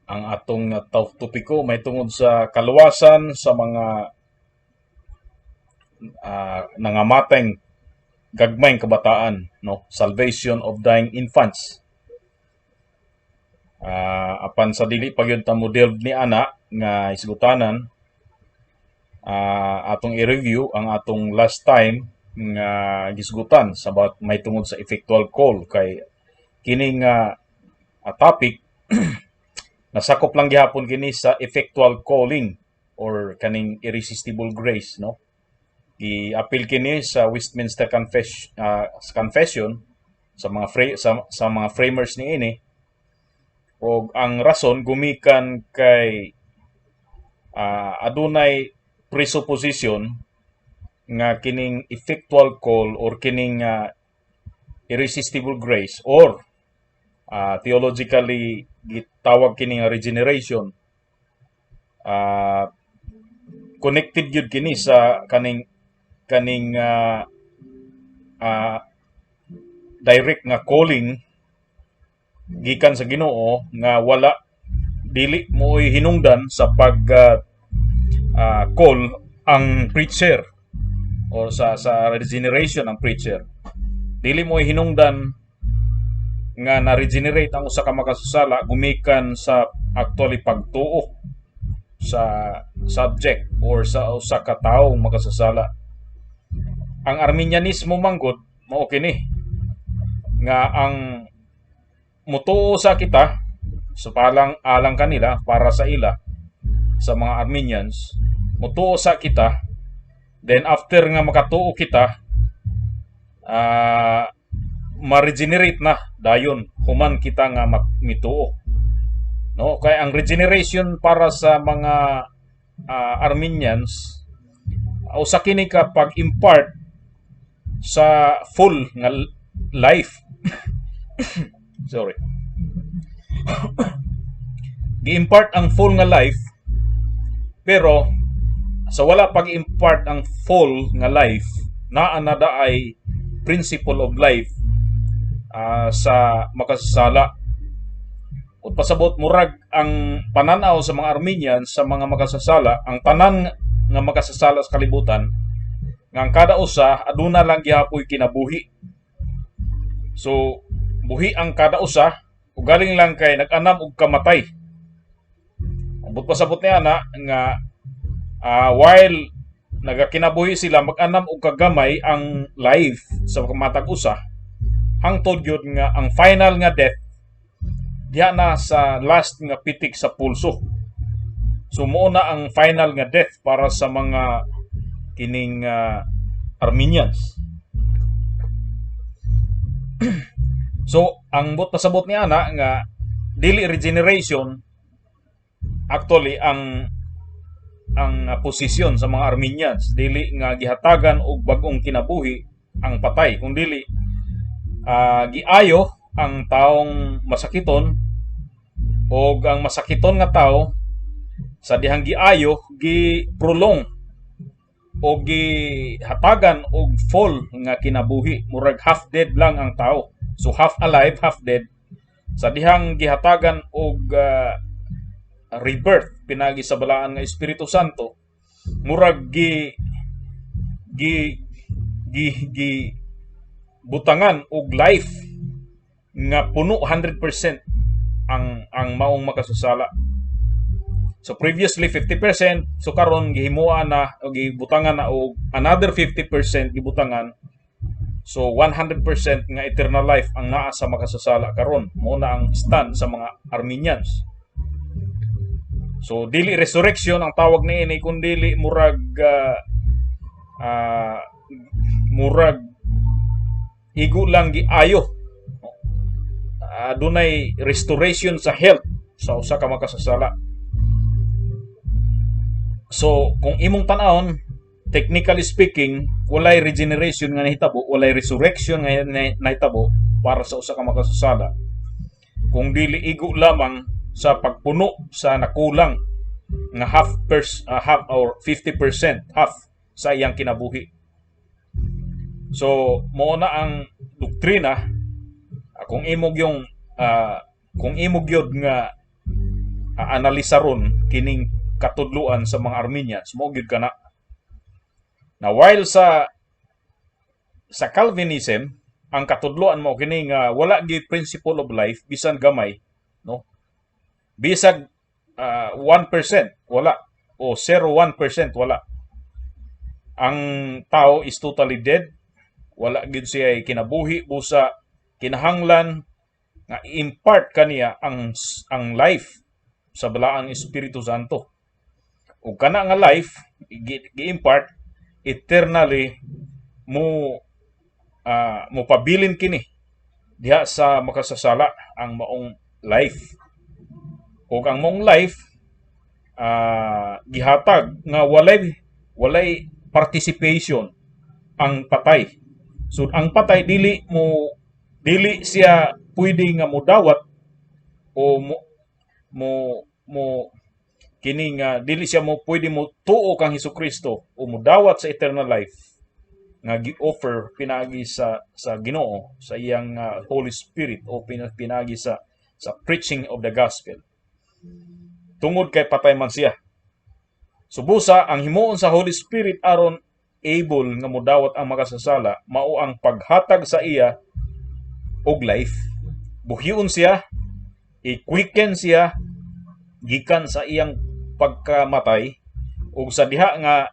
Ang atong topiko may tungod sa kaluwasan sa mga nangamatay gagmayng kabataan, no? Salvation of dying infants. Apan sa dili pa gyud ta mo delve ni ana nga isgutanan, atong i-review ang atong last time nga gisgutan sa may tungod sa effectual call, kay kini nga topic nasakop lang gihapon kini sa effectual calling or kaning irresistible grace, no? Giapil kini sa Westminster Confession sa mga framers niini, og ang rason gumikan kay adunay presupposition nga kining effectual call or kining irresistible grace or theologically gitawag kini nga regeneration, connected gyud kini sa kaning direct nga calling gikan sa Ginoo nga wala dili mo'y hinungdan sa pag call ang preacher or sa regeneration ang preacher. Dili mo hinungdan nga na-regenerate ang usa ka makasasala gumikan sa actually pagtuo sa subject or sa usa ka tawo makasasala. Ang Arminianismo manggod mao kini nga ang mutuo sa kita sa palang alang kanila, para sa ila, sa mga Arminians, mutuo sa kita, then after nga makatuo kita, ma-regenerate na dayon human kita nga mituo, no? Kay ang regeneration para sa mga Arminians, usa kini ka pag-impart sa full nga life. Sorry, gi-impart ang full nga life, pero sa wala pag-impart ang full nga life, naa na ay principle of life sa makasasala. Ug pasabot murag ang pananaw sa mga Arminians sa mga makasasala, ang tanan nga makasasala sa kalibutan, nga ang kada usa aduna lang gihapoy kinabuhi. So buhi ang kada usa ug galing lang kay nag-anam og kamatay. Ambot pasabot niya na nga while nagakinabuhi sila, mag-anam og kagamay ang life sa matag usa hangtod gyud nga ang final nga death diha na sa last nga pitik sa pulso. So mao na ang final nga death para sa mga kining Arminians. So ang but pasabot ni ana nga dili regeneration actually ang posisyon sa mga Arminians, dili nga gihatagan og bag-ong kinabuhi ang patay, kung dili giayo ang taong masakiton, og ang masakiton nga tao sa dihang giayo, gi-prolong o gihatagan og full nga kinabuhi. Murag half dead lang ang tao, so half alive, half dead, sa dihang gihatagan og rebirth pinagi sa Balaan nga Espiritu Santo. Murag gi gi gi gi butangan og life nga puno 100% ang maong makasasala. So previously 50%, so karon gihimuan na o gibutangan na og another 50% gibutangan. So 100% nga eternal life ang naa sa makasasala karon. Mao na ang stand sa mga Arminians. So dili resurrection ang tawag niini, kun dili murag igo lang giayo. Adunay restoration sa health sa usa ka makasasala. So, kung imong tan-awon, technically speaking, walay regeneration nga nahitabo, walay resurrection nga nahitabo para sa usa ka makasasala, kung dili igo lamang sa pagpuno sa nakulang nga half or 50%, half sa iyang kinabuhi. So, mao na ang doktrina. Kung imo gyud nga analisaron kining katudloan sa mga Arminians, mao gyud kana. Na while sa Calvinism, ang katudloan mo kini nga wala gyud principle of life bisan gamay, no? Bisag 1% wala o 0.1% wala. Ang tao is totally dead. Wala gyud siya kinabuhi, busa kinahanglan nga i-impart kaniya ang life sa Balaang Espiritu Santo. Ug kana nga life gi-impart eternally, mo pabilin kini diha sa makasasala ang maong life. Ug ang maong life gihatag nga walay participation ang patay. So ang patay, dili siya pwede nga modawat o mo mo mo kini nga dili siya mo pwede mo tuo kang Hesukristo o modawat sa eternal life nga gi-offer pinagi sa Ginoo sa iyang Holy Spirit o pinagi sa preaching of the gospel tungod kay patay man siya. So busa ang himuon sa Holy Spirit aron able nga modawat ang makasasala mao ang paghatag sa iya og life. Buhion siya, i-quicken siya gikan sa iyang pagkamatay, ug sa diha nga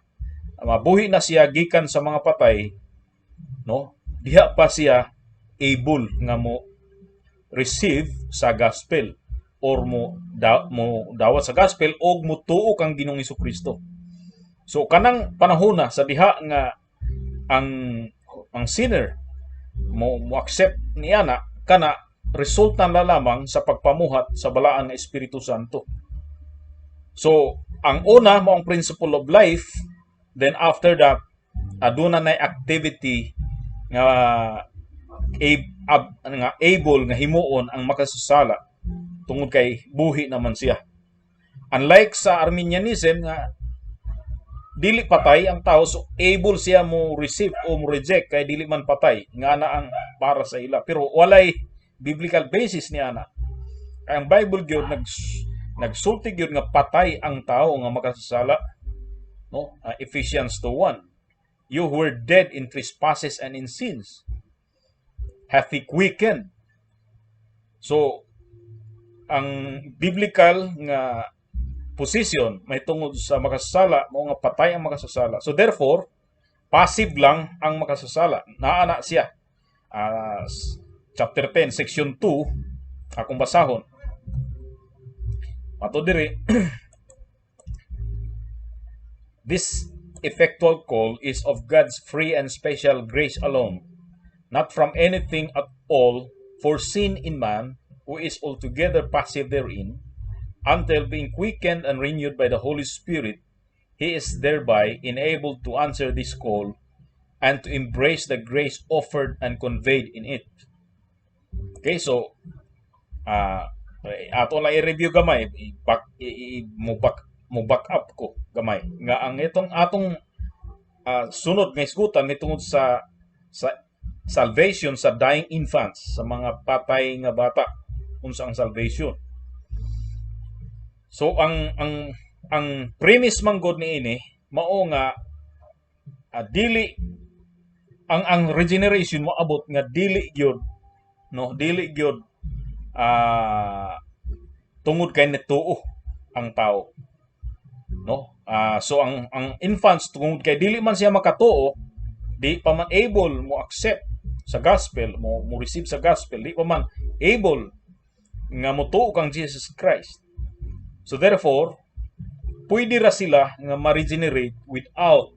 mabuhi na siya gikan sa mga patay, no, diha pa siya able nga mo receive sa gospel or mo dawat sa gospel og mo tuo kang Ginoong Kristo. So kanang panahona sa diha nga ang sinner mo accept niya na kana, resulta na lamang sa pagpamuhat sa Balaan nga Espiritu Santo. So ang una mo ang principle of life, then after that aduna na activity nga nga able nga himuon ang makasasala tungod kay buhi naman siya. Unlike sa Arminianism nga dili patay ang tao, so able siya mo receive o mo reject kay dili man patay nga na ang para sa ila, pero walay biblical basis niya na. Kay ang Bible gyud nagsulti gyud nga patay ang tao nga makasasala, no? Ephesians 2:1, "You who were dead in trespasses and in sins hath He quickened." So ang biblical nga position may tungod sa makasasala mo nga patay ang makasasala. So therefore passive lang ang makasasala, naa na siya. Chapter 10 section 2 akong basahon mato diri. "This effectual call is of God's free and special grace alone, not from anything at all foreseen in man, who is altogether passive therein, until being quickened and renewed by the Holy Spirit, he is thereby enabled to answer this call and to embrace the grace offered and conveyed in it." Okay, so ato lang i-review gamay, i-back, i, i, mo back up ko gamay nga ang itong atong sunod nga isgutan may tungod sa salvation sa dying infants, sa mga patay nga bata, unsa ang salvation. So ang premise man gud niini mao nga dili ang regeneration moabot nga dili gyud, no, dili gyud tungod kay nituo ang tao, no? So ang infants, tungod kay dili man siya makatuo, di pa man able mo accept sa gospel, mo receive sa gospel, di pa man able nga motuo kang Jesus Christ. So therefore pwede ra sila nga ma-regenerate without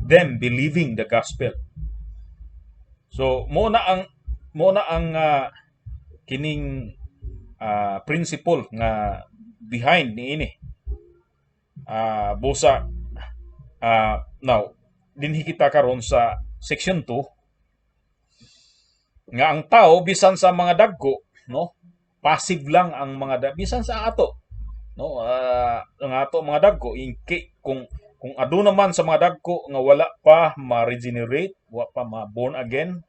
them believing the gospel. So mo na ang kining principle nga behind niini. Busa now dinhi kita karon sa section 2 nga ang tao bisan sa mga dagko, no, passive lang ang mga bisan sa ato, no, ang ato mga dagko inki kung aduna man sa mga dagko nga wala pa ma-regenerate, wa pa ma-born again,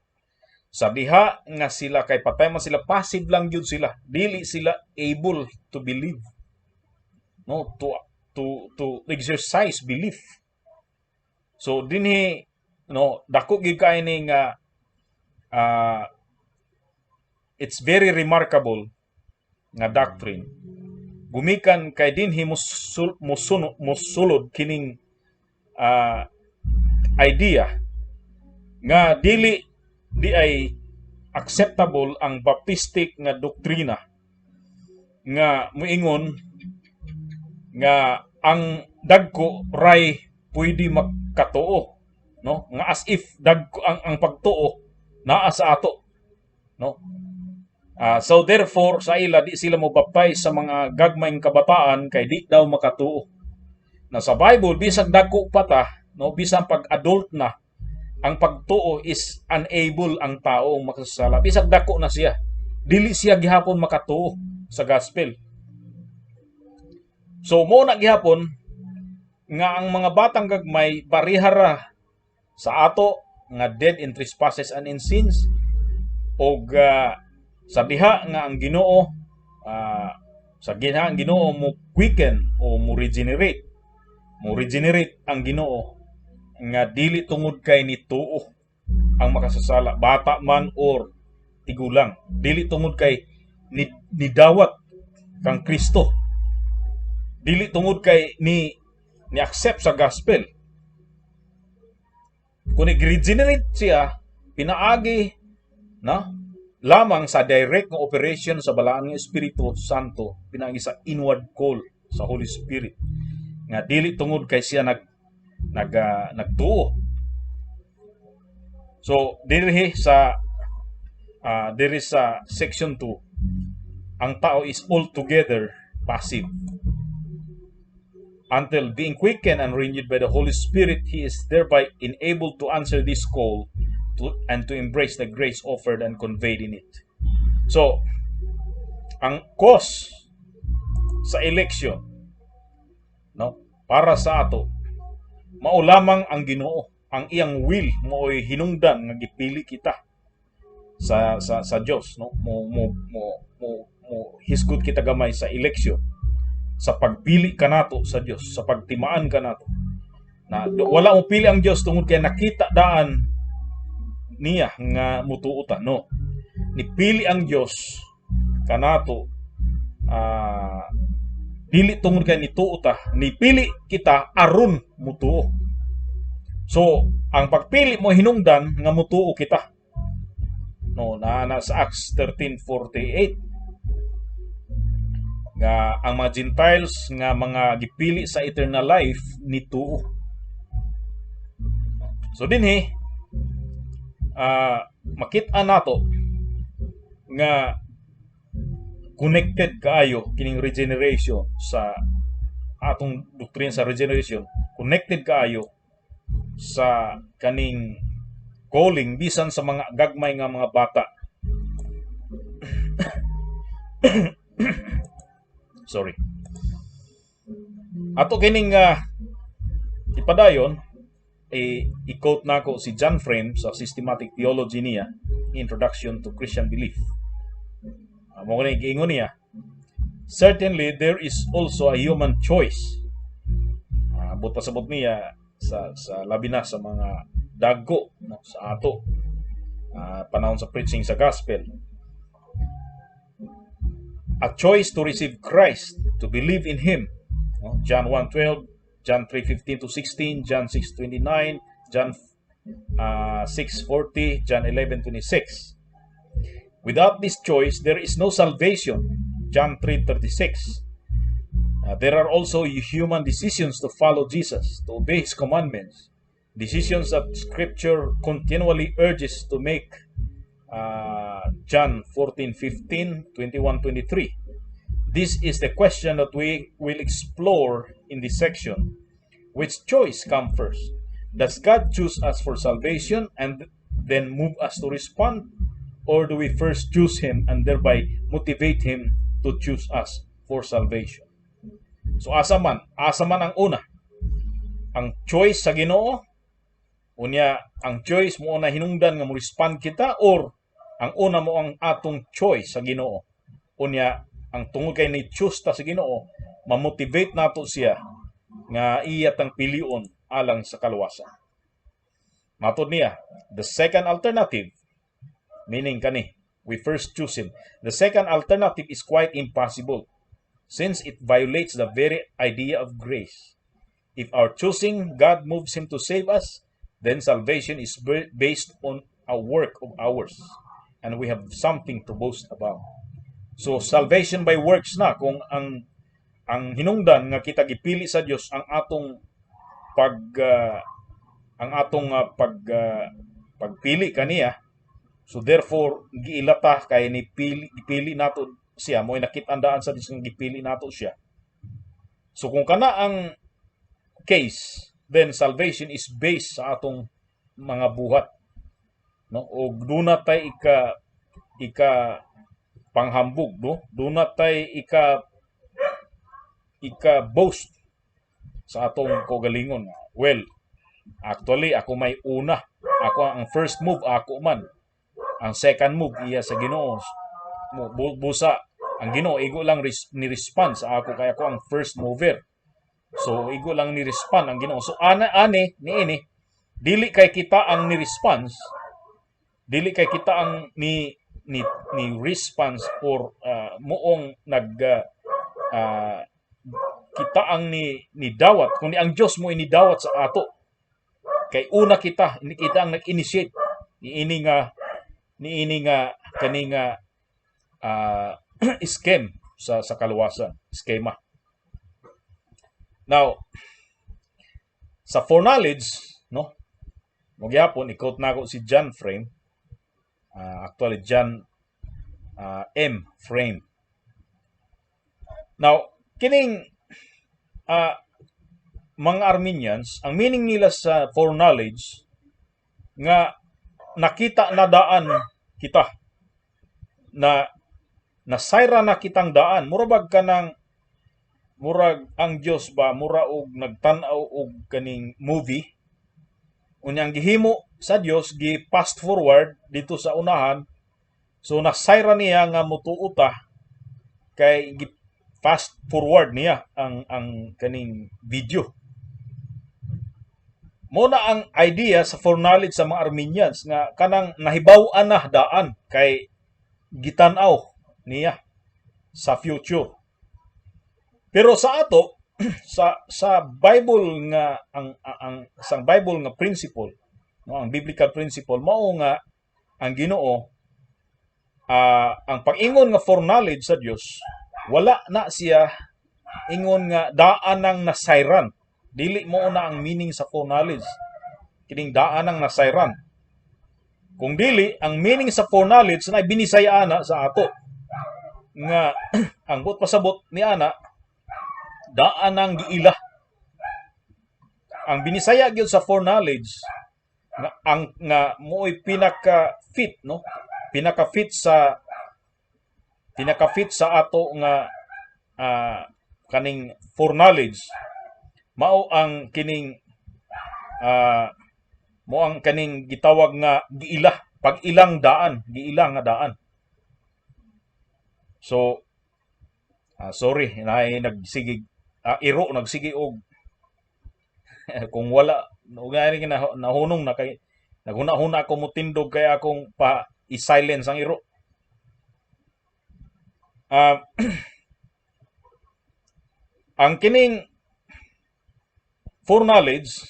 sa diha nga sila kay patay man sila, passive lang gyud sila, dili sila able to believe. no, to exercise belief. So dinhi, no, dako gyud kay ni nga it's very remarkable nga doctrine gumikan kay dinhi musulod kining idea nga dili di ay acceptable ang Baptistic nga doktrina nga muingon nga ang dagko ray pwede makatuo, no, nga as if dagko ang pagtuo naa sa ato, no. So therefore sa ila, di sila mo baptize sa mga gagmayng kabataan kay di daw makatuo. Na sa Bible, bisag dagko pa ta, no, bisan pag adult na, ang pagtuo is unable ang tao makasala. Bisag dako na siya, dili siya gihapon makatuo sa gospel. So mo na gihapon nga ang mga batang gagmay parihara sa ato nga dead in trespasses and in sins og sa diha nga ang Ginoo sa diha ang Ginoo mo quicken o mo regenerate ang Ginoo nga dili tungod kay ni tuo ang makasasala, bata man or tigulang, dili tungod kay ni dawat kang Kristo, dili tungod kay ni accept sa gospel, kung regenerate siya pinaagi na lamang sa direct nga operation sa Balaan nga Espiritu Santo, pinaagi sa inward call sa Holy Spirit nga dili tungod kay siya nag nag nagtuo. So diri sa section 2, ang tao is altogether passive until being quickened and renewed by the Holy Spirit, he is thereby enabled to answer this call and to embrace the grace offered and conveyed in it. So, ang cause sa election, no, para sa ato, mao lamang ang Ginoo, ang iyang will mo'y hinungdan nga gipili kita sa Dios, no, mo hisgot kita gamay sa election, sa pagpili kanato sa Dios, sa pagtimaan kanato. Na wala mo pili ang Dios tungod kay nakita daan niya nga mutuo ta, no. Nipili ang Dios kanato dili tungod kay nituo ta, nipili kita aron mutuo. So, ang pagpili mo hinungdan nga mutuo kita. No, na sa Acts 13:48 nga ang mga Gentiles nga mga gipili sa eternal life nituo. So dinhi makita nato nga connected kaayo kining regeneration sa atong doktrina sa regeneration, connected kaayo sa kaning calling bisan sa mga gagmay nga mga bata. Sorry. Ato kining ipadayon, eh, i-quote nako si John Frame sa Systematic Theology niya, Introduction to Christian Belief. Mo ni giingon niya, "Certainly there is also a human choice." But pasabot niya sa labi na sa mga dagko, no, sa ato panahon sa preaching sa gospel. A choice to receive Christ, to believe in Him. No? John 1:12, John 3:15 to 16, John 6:29, John 6:40, John 11:26. Without this choice, there is no salvation. John 3:36. There are also human decisions to follow Jesus, to obey His commandments. Decisions that Scripture continually urges to make. John 14:15, 21:23. This is the question that we will explore in this section. Which choice comes first? Does God choose us for salvation and then move us to respond? Or do we first choose Him and thereby motivate Him to choose us for salvation? So asa man? Asa man ang una? Ang choice sa Ginoo? Unya, ang choice mo na hinungdan nga mo respond kita or ang una mo ang atong choice sa Ginoo? Unya, ang tungod kay ni choose ta sa Ginoo, Ma-motivate nato siya nga iya tang pilion alang sa kaluwasan. Matod niya, the second alternative, meaning kani, we first choose him. The second alternative is quite impossible since it violates the very idea of grace. If our choosing God moves him to save us, then salvation is based on a work of ours and we have something to boast about. So salvation by works na kung ang hinungdan nga kita gipili sa Dios ang atong pag ang atong pagpili kaniya. So therefore giilata kay ni pili, gipili nato siya mo, nakit-an daan sa Dios nga gipili nato siya. So kung kana ang case, then salvation is based sa atong mga buhat, no? Og duna tay ika panghambog, no? Duna tay ika boast sa atong kaugalingon. Well, actually ako may una, ako ang first move, ako man ang second move iya sa Ginoo. Busa ang Ginoo igo lang ni response sa ako kay ako ang first mover. So igo lang ni respond ang Ginoo. So ana ani niini, dili kay kita ang ni response, dili kay kita ang ni response or muong nag kita ang ni dawat, kundi ang Dios mo inidawat sa ato kay una kita, hindi kita ang nag-initiate niini nga kani nga scheme sa kaluwasan, schema. Now, sa foreknowledge, no, mo gyapon i-quote nako si John Frame, actually John M Frame. Now, kining mga Arminians, ang meaning nila sa foreknowledge nga nakita na daan kita na nasayra na kitang daan. Mura bag kanang murag ang Dios ba, mura og nagtan-aw og kaning movie, unya ang gihimo sa Dios, gi fast forward dito sa unahan. So nasayra niya nga mutuo ta kay gi fast forward niya ang kaning video. Mo na ang idea sa foreknowledge sa mga Arminians nga kanang nahibaw-an na daan kay gitan-aw niya sa future. Pero sa ato, sa Bible nga ang sa Bible nga principle, no, ang biblical principle mao nga ang Ginoo, ang pag-ingon nga foreknowledge sa Dios, wala na siya ingon nga daan ang nasayran. Dili mo na ang meaning sa foreknowledge. Kining daan ang nasayran. Kung dili, ang meaning sa foreknowledge na binisaya na sa ato. Nga ang buot pasabot ni ana, daan ang giila. Ang binisaya gyud sa foreknowledge nga ang nga mo'y pinaka fit, no? Pinaka fit sa ato nga kaning foreknowledge mao ang kining mo ang kaning gitawag nga giila, pag-ilang daan, giila nga daan. So sorry, naay nagsigig iro, nagsige og kung wala ugani na nahunong na kay naghuna-huna ako mutindog kay akong pa i-silence ang iro. Ang kining foreknowledge,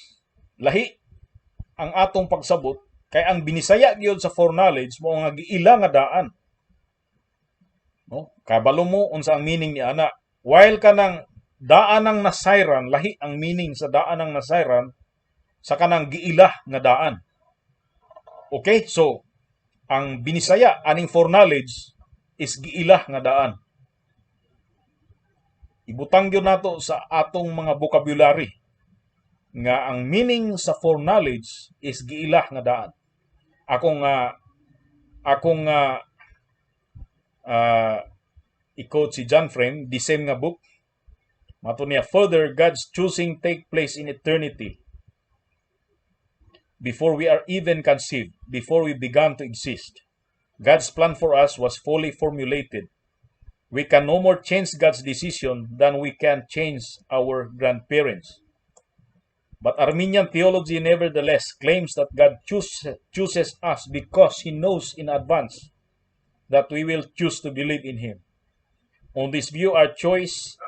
lahi ang atong pagsabot kay ang binisaya gyud sa foreknowledge mo nga giila nga daan, no? Kabalo mo unsa ang meaning ni ana, while kanang daan ang nasayran, lahi ang meaning sa daan ang nasayran sa kanang giila nga daan. Okay, so ang binisaya aning foreknowledge is giila nga daan. Ibutang gyud nato sa atong mga vocabulary nga ang meaning sa foreknowledge is giila nga daan. Akong i-quote si John Frame, the same nga book. Mato niya, "Further, God's choosing take place in eternity before we are even conceived, before we began to exist. God's plan for us was fully formulated. We can no more change God's decision than we can change our grandparents. But Arminian theology nevertheless claims that God chooses us because He knows in advance that we will choose to believe in Him. On this view, our choice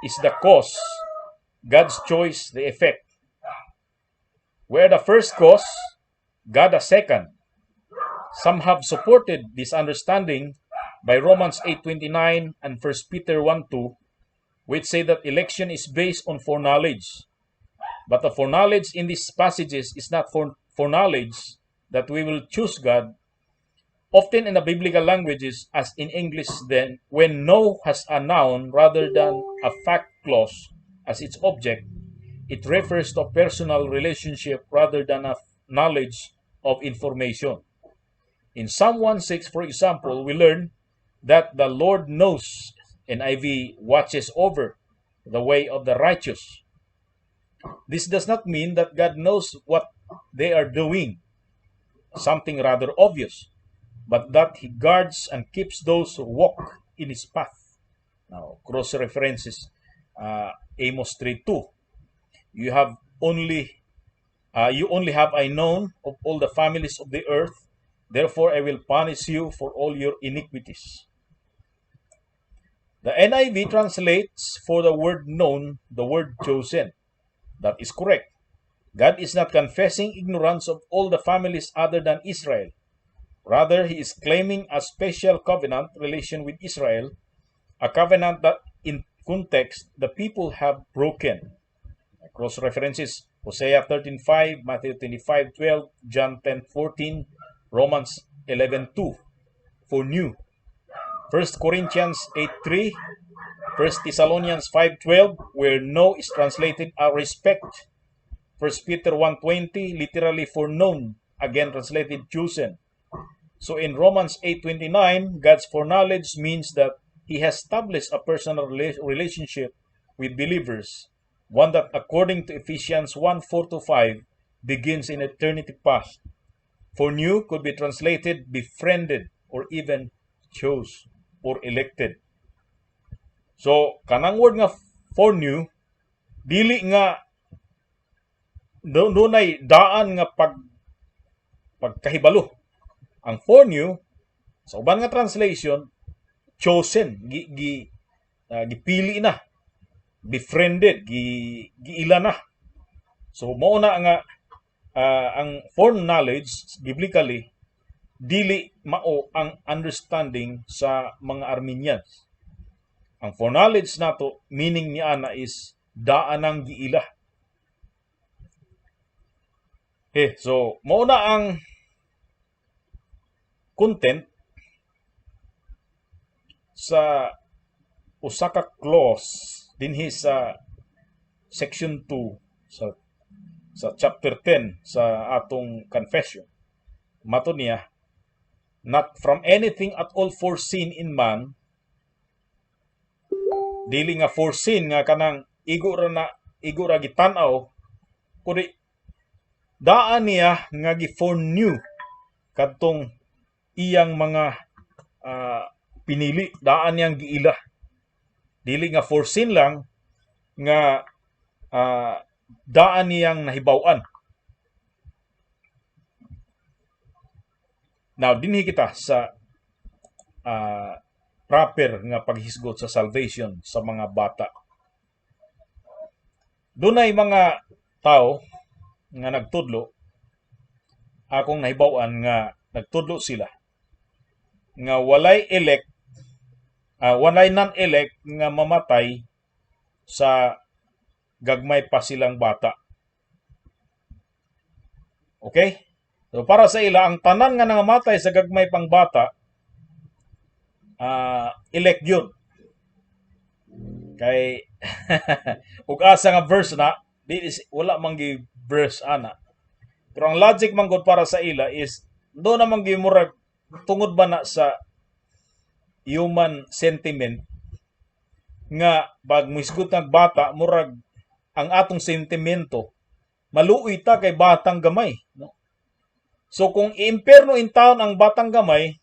is the cause, God's choice the effect. We are the first cause, God the second. Some have supported this understanding by Romans 8:29 and 1 Peter 1:2, which say that election is based on foreknowledge. But the foreknowledge in these passages is not for foreknowledge that we will choose God. Often in the biblical languages, as in English then, when "know" has a noun rather than a fact clause as its object, it refers to a personal relationship rather than a knowledge of information. In Psalm 1:6, for example, we learn that the Lord knows, NIV, watches over the way of the righteous. This does not mean that God knows what they are doing, something rather obvious, but that He guards and keeps those who walk in His path. Now, cross references Amos 3:2. You only have I known of all the families of the earth, therefore I will punish you for all your iniquities. The NIV translates for the word "known" the word "chosen." That is correct. God is not confessing ignorance of all the families other than Israel. Rather, He is claiming a special covenant relation with Israel, a covenant that in context the people have broken. Cross references Hosea 13:5, Matthew 25:12, John 10:14, Romans 11:2 for "knew." 1 Corinthians 8:3, 1 Thessalonians 5:12, where "know" is translated as "respect." 1 Peter 1:20, literally "foreknown," again translated "chosen." So in Romans 8:29, God's foreknowledge means that He has established a personal relationship with believers, one that, according to Ephesians 1:4 to 5, begins in eternity past. "Foreknew" could be translated "befriended" or even "chose" or "elected." So kanang word nga "foreknew," dili nga dunay daan nga pagkahibalo. Ang "foreknew" sa uban nga translation, "chosen," gi, gi gipili na, "befriended," giila na. So mao na nga ang foreknowledge biblically, dili mao ang understanding sa mga Arminians. Ang foreknowledge nato, meaning niya ana is daan ang giila. Okay, so mao na ang content sa usa ka clause dinhi sa section 2 sa chapter 10 sa atong confession. Mato niya, not from anything at all foreseen in man, dili nga foreseen nga kanang igo ra na, igo ra gitan-aw, kundi daan niya nga gi-foreknew kadtong iyang mga pinili, daan niyang giila. Dili nga foreseen lang nga daan niyang nahibaw-an. Now, dinhi kita sa proper nga paghisgot sa salvation sa mga bata. Dunay mga tao nga nagtudlo, akong nahibaw-an nga nagtudlo sila nga walay elect, walay non-elect nga mamatay sa gagmay pa silang bata. Okay? So para sa ila, ang tanan nga nangamatay sa gagmay pang bata, elect yun. Kay ug asa nga verse na di wala man gi verse ana. Pero ang logic man gud para sa ila is do naman gi murag tungod ba na sa human sentiment nga pag muhisgot ng bata, murag ang atong sentimento, maluoy ta kay batang gamay, no? So kung iimperno in town ang batang gamay,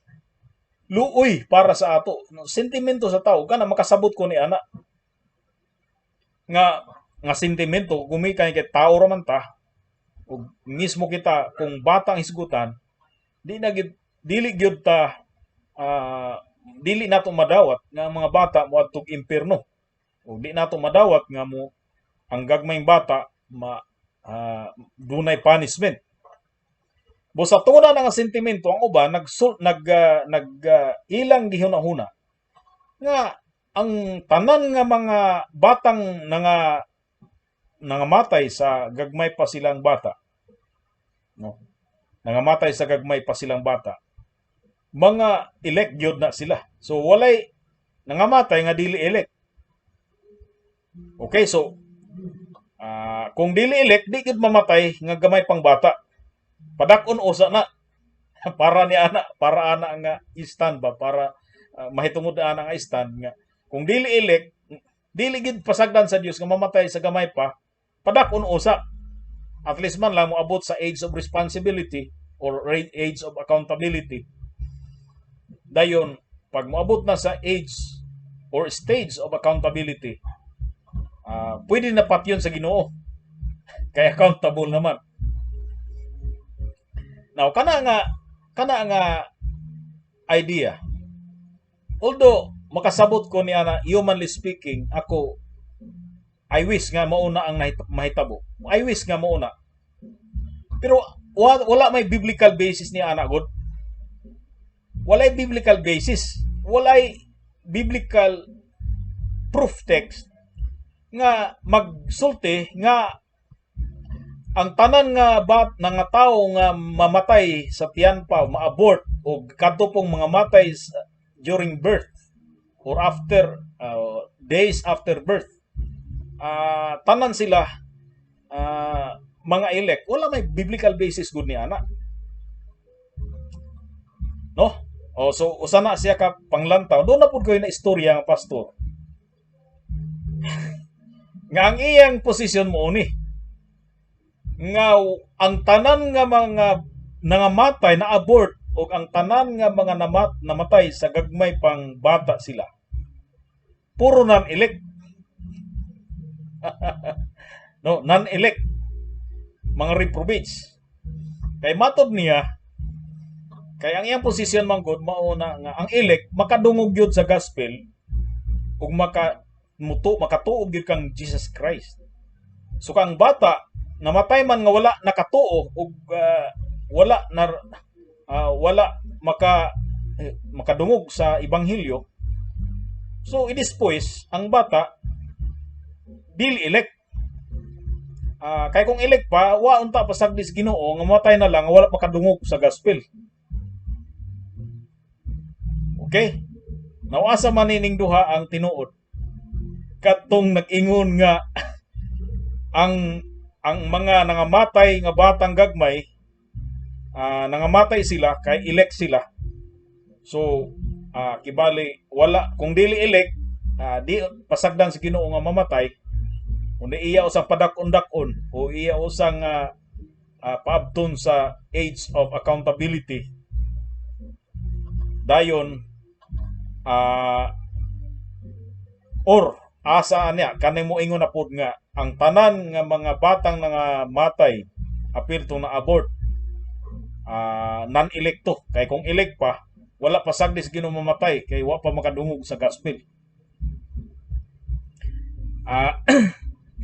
Luoy para sa ato. No, sentimento sa tao kana, makasabot ko ni ana nga nga sentimento gumikan kay tao ra man ta, ug mismo kita, kung bata ang hisgutan, di na gid, dili gyud ta, dili nato madawat nga ang mga bata moadtog impierno, ug di nato madawat nga mo ang gagmayng bata ma dunay punishment. Bo sa tuna na nga sentimento, ang uban nag nag ilang gihuna-huna nga ang tanan nga mga batang nangamatay sa gagmay pa silang bata, no, nangamatay sa gagmay pa silang bata, mga elect gyud na sila. So walay nangamatay nga dili elect. Okay, so kung dili elect, di gyud mamatay nga gamay pang bata. Padak-on usa na para ni ana, para ana nga stand ba, para mahitungod na ana nga stand nga kung dili elect, dili gid pasagdan sa Dios nga mamatay sa gamay pa, padak-on usa. At least man lang moabot sa age of responsibility or age of accountability. Dayon pag moabot na sa age or stage of accountability, pwede na patyon sa Ginoo kay accountable naman. Now, kana nga idea, although makasabot ko niya na humanly speaking, ako, I wish nga mauna ang mahitabo. I wish nga mauna, pero wala may biblical basis ni ana god. Walay biblical basis, walay biblical proof text nga magsulti nga ang tanan nga bat na nga tawo nga mamatay sa tiyan pa, ma-abort o kadto pong mga matay during birth or after days after birth, tanan sila mga elect. Wala may biblical basis gud ni ana, no? O so usa na siya ka panglantaw. Doon na pud koy na istorya nga pastor nga ang iyang posisyon mo ni nga ang tanan nga mga nangamatay na abort o ang tanan nga mga namatay sa gagmay pang bata sila, puro non-elect, no, non-elect, mga reprobates. Kay matod niya, kay ang iyang posisyon man gud mao na nga ang elect makadungog gyud sa gospel ug maka muto makatuo gyud kang Jesus Christ. So kang bata namatay man nga wala nakatuo ug wala na wala makadungog sa ebanghelyo, so i-dispose ang bata dili elect. Kay kung elect pa, wa unta pasagdi sa Ginoo nga mamatay na lang nga wala makadungog sa gospel. Okay? Now, asa man ining duha ang tinuod? Katong nag-ingon nga ang mga nangamatay nga batang gagmay, nangamatay sila kay elect sila. So kibali wala, kung dili elect, di pasagdan sa Ginoo nga mamatay, kundi iya usang padak-on-dak-on o iya usang paabton sa age of accountability. Dayon or asa niya kanay mo ingon na pod nga ang tanan nga mga batang nangamatay apil to na abort, non-electo, kay kung elect pa, wala pa sagdi sa Ginoo mamatay kay wa pa makadungog sa gospel.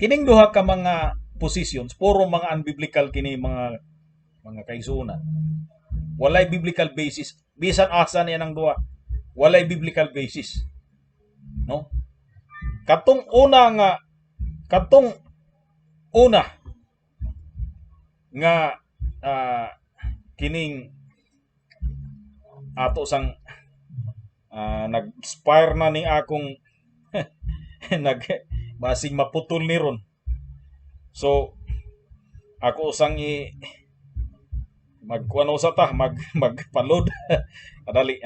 Kining duha ka mga positions, puro mga unbiblical kini, mga kaigsuonan. Walay biblical basis bisan asa niya ng duha. Walay biblical basis, no? Katong una nga kining ato sang nag-expire na ni akong nag basing maputol ni ron. So ako usang i magkuano sa ta magpalod kadali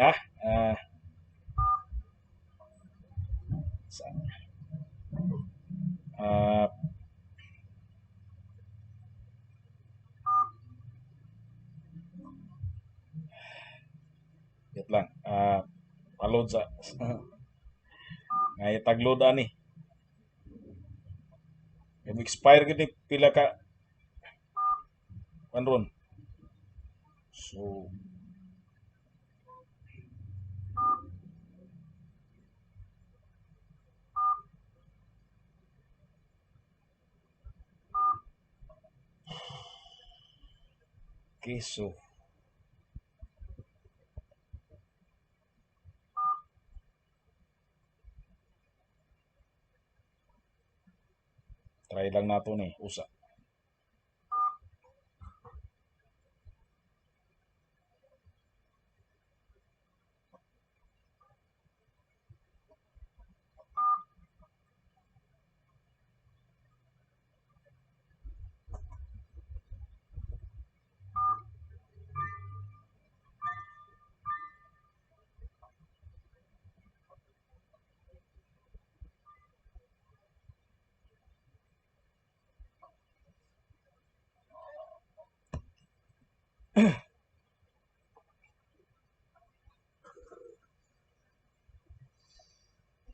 wait lang. Salod sa ngay taglod ani. Kay expire gid ni pila ka kuan ron. So okay, so try lang nato ni usa.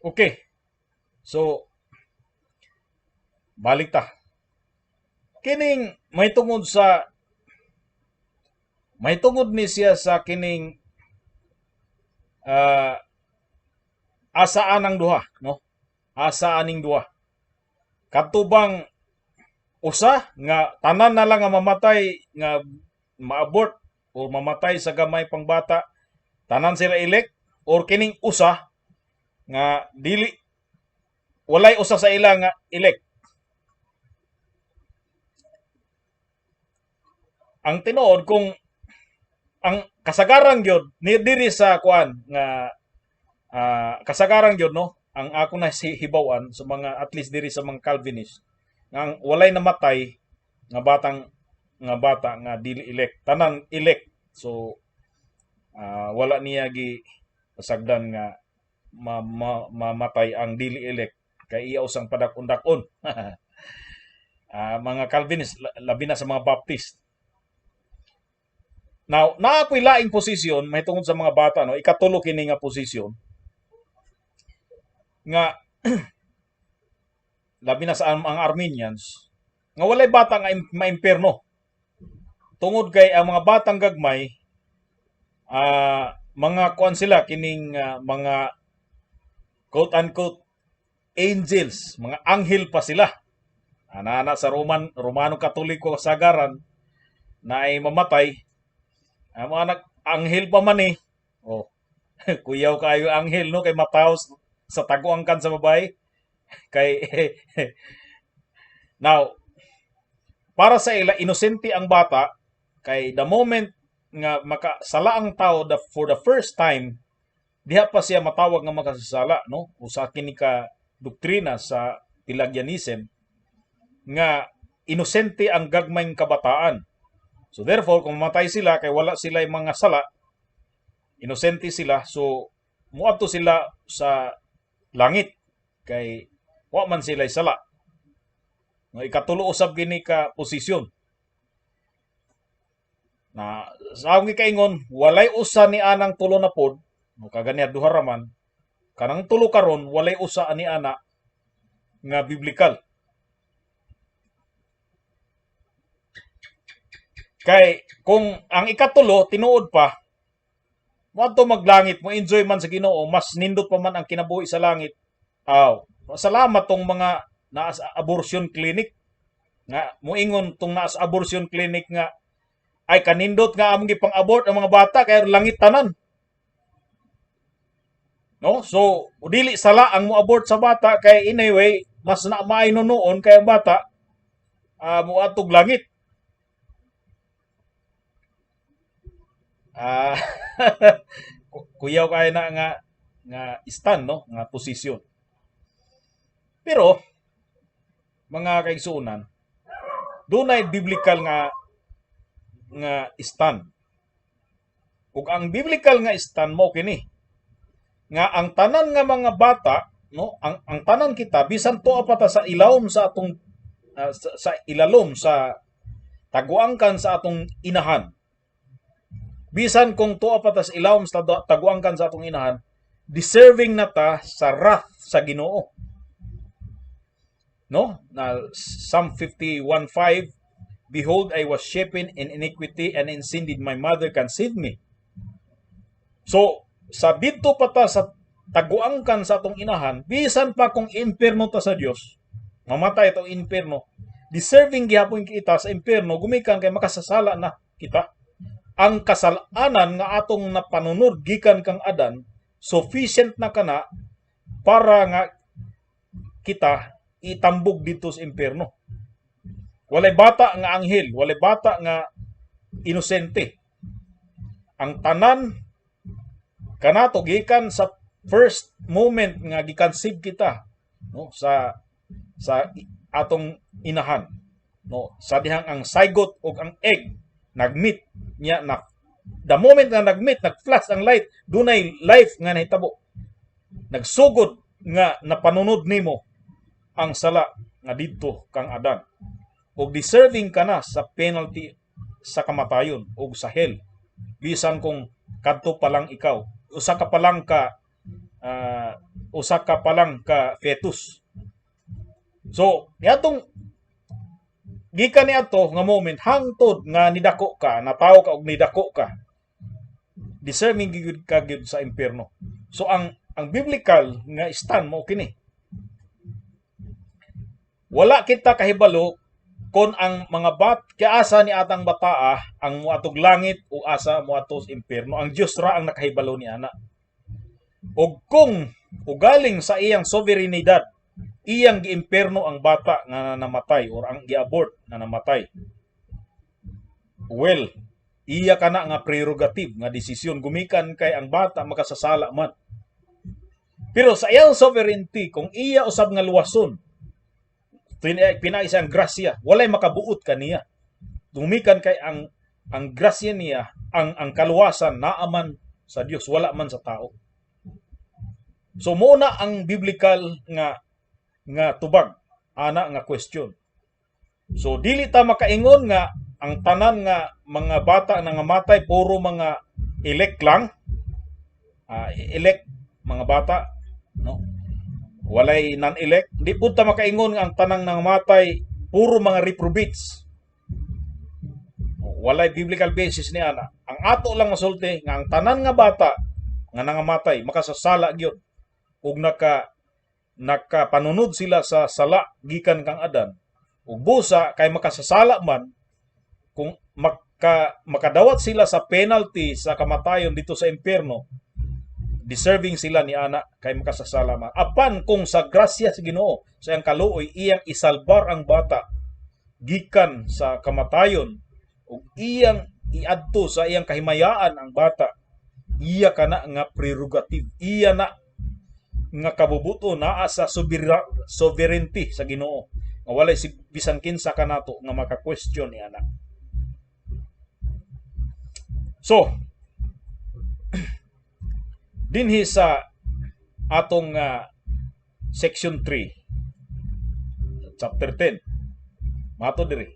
Okay. So balik ta. Kining may tungod ni siya sa kining asaan ang duha, no? Asaan ning duha. Kadto bang usa nga tanan na lang nga mamatay nga maabort o mamatay sa gamay pang bata, tanan sila elect, or kining usa nga dili walay usa sa ila nga elect? Ang tinuod kung ang kasagaran gyud ni diri sa kuan nga kasagaran gyud, no, ang ako na si hibaw-an sa mga at least diri sa mga Calvinist nga ang walay namatay nga batang nga bata nga dili elect, tanan elect. So wala niya gi pasagdan nga mamatay ang dili elect kay iya usang padak-undakon. Mga Calvinist, labi na sa mga Baptist. Now, naa po'y laing posisyon may tungod sa mga bata, no? Ikatulo kini nga posisyon nga labi na sa ang Arminians nga walay bata nga maimperno. Tungod kay ang mga batang gagmay, mga kuan sila kining mga quote unquote angels, mga anghel pa sila. Ana sa Romano Katoliko kasagaran na ay mamatay ang mga anak, anghel pa man eh. Oh. Kuyaw kayo anghel, no, kay mataos sa taguang kan sa babae. Kay now para sa ila, inosente ang bata kay the moment nga makasala ang tao for the first time, diha pa siya matawag nga makasasala, no? Usa kini ka doktrina sa Pelagianism nga inosente ang gagmayng kabataan. So therefore, kung mamatay sila kay wala sila mga sala, inosente sila, so muadto sila sa langit kay wa man sila sala. No, ikatulo usab kini ka posisyon. Na sa akong gikaingon, walay usa ni anang tulo na pod, no, kaganiya duha ra man, kanang tulo karon walay usa ani ana nga biblical. Kay kung ang ikatulo tinuod pa, moadto maglangit, mo enjoy man sa Ginoo, mas nindot pa man ang kinabuhi sa langit. Aw, salamat tong mga naa sa abortion clinic nga moingon tong naa sa abortion clinic nga ay kanindot nga among gipang-abort ang mga bata kay langit tanan. No? So, dili sala ang mo-abort sa bata kay anyway, mas na maayo noon kay ang bata moadtog langit. Kuyaw kay na nga nga stand, no, nga posisyon. Pero mga kaigsuonan, dunay biblical nga nga stand. Ug ang biblical nga stand mo kini nga ang tanan nga mga bata, no, ang tanan kita bisan tuwa pa ta sa ilawom sa atong sa ilalom sa taguangkan sa atong inahan. Bisan kung tuwa pa ta sa ilawom sa taguangkan sa atong inahan, deserving na ta sa wrath sa Ginoo. No? Na Psalm 51:5, "Behold, I was shapen in iniquity, and in sin did my mother conceive me." So, sa didto pa ta sa taguangkan sa atong inahan, bisan pa kung impierno ta sa Dios, mamatay itong impierno, deserving gihapon kita sa impierno gumikan kay makasasala na kita. Ang kasalanan nga atong napanunod gikan kang Adan, sufficient na kana para nga kita itambog dito sa impierno. Walay bata nga anghel, walay bata nga inosente. Ang tanan kanato gikan sa first moment nga gi-conceive kita, no, sa atong inahan, no, sa dihang ang zygote ug ang egg nagmeet niya na, the moment nga nagmeet, nag-flash ang light, dunay life nga nahitabo, nagsugod nga napanunod nimo ang sala nga didto kang Adan ug deserving ka na sa penalty sa kamatayon ug sa hell, bisan kung kadto pa lang ikaw, usa ka pa lang ka fetus. So niadtong gikan niadto nga moment hangtod nga nidako ka, natawo ka og nidako ka, deserving gyud ka gyud sa impierno. So ang biblical nga stand mo kini, wala kita kahibalo kon ang mga bat kay asa ni atang bataa ang moatog langit o asa moadto sa impierno. Ang Dios ra ang nakahibalo ni ana. Ug kung ugaling sa iyang sovereignidad, iyang giimpierno ang bata nga namatay or ang giabort na namatay, well, iya kana nga prerogative nga desisyon gumikan kay ang bata makasasala man. Pero sa iyang sovereignty, kung iya usab nga luwason pinaagi sa ang grasya, walay makabuot kaniya gumikan kay ang grasya niya, ang kaluwasan naa man sa Dios, wala man sa tao. So mo na ang biblical nga tubag ana nga question. So dili ta makaingon nga ang tanan nga mga bata na nga matay puro mga elect lang, elect mga bata, no, walay non-elect. Di pud ta makaingon nga ang tanang nangamatay puro mga reprobates. Walay biblical basis ni ana. Ang ato lang masulti nga ang tanan nga bata nga nangamatay makasasala gyud ug nakapanunod sila sa sala gikan kang Adan, ug busa kay makasasala man, kung makadawat sila sa penalty sa kamatayon dito sa impierno, deserving sila ni ana kay makasasala man. Apan kung sa grasya sa Ginoo, sa iyang kaluoy, iyang isalbar ang bata gikan sa kamatayon ug iyang iadto sa iyang kahimayaan ang bata, iya kana nga prerogative, iya na nga kabubuto, naa sa sovereignty sa Ginoo nga walay si bisan kinsa kanato nga maka-question ni ana. So dinhi sa atong section 3, chapter 10, mato diri.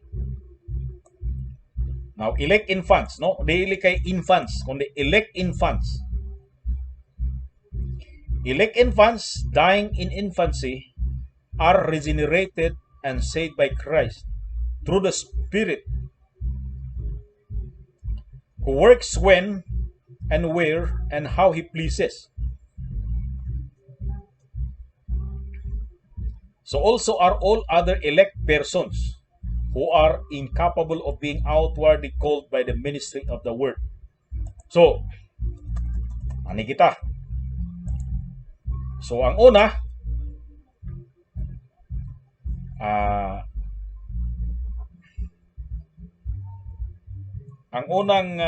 Now, elect infants, no, dili kay infants kundi elect infants. Elect infants dying in infancy are regenerated and saved by Christ through the Spirit, who works when and where and how he pleases. So also are all other elect persons who are incapable of being outwardly called by the ministry of the word. So, ani kita. So, ang una, ang unang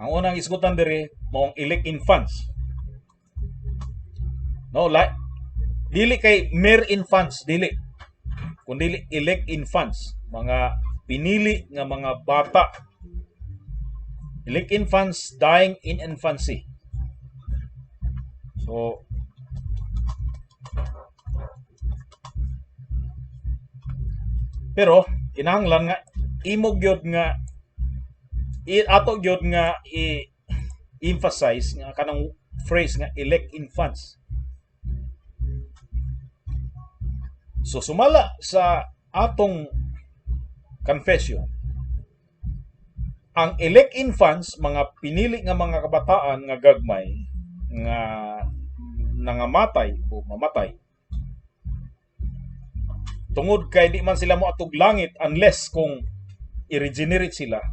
ang unang isgutan diri maong elect infants. No, like dili kay mere infants, dili. Kundi elect infants. Mga pinili nga mga bata. Elect infants dying in infancy. So, pero kinahanglan nga imo gyud nga ato gyud nga i emphasize nga kanang phrase nga elect infants. So sumala sa atong confession, ang elect infants, mga pinili nga mga kabataan nga gagmay nga nangamatay o mamatay tungod kay di man sila moadtog langit unless kung i-regenerate sila.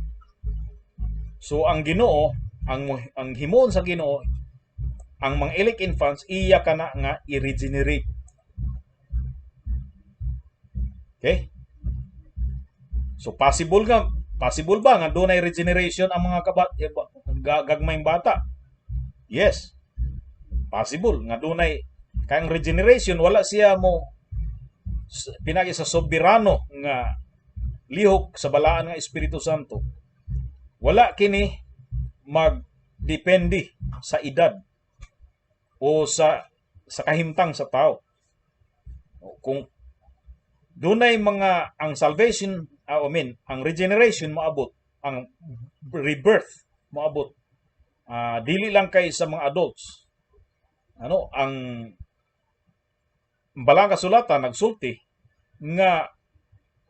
So ang Ginoo, ang himuon sa Ginoo, ang mga elect infants iya kana nga i-regenerate. Okay? So possible ba nga dunay regeneration ang mga gagmayng bata? Yes. Possible nga dunay, kay ang regeneration wala siya mo pinagi sa soberano nga lihok sa balaan nga Espiritu Santo. Wala kini magdepende sa edad o sa kahimtang sa tao. Kung dunay mga ang salvation, I mean, ang regeneration moabot, ang rebirth moabot, dili lang kay sa mga adults. Ano, ang balang kasulatan nagsulti nga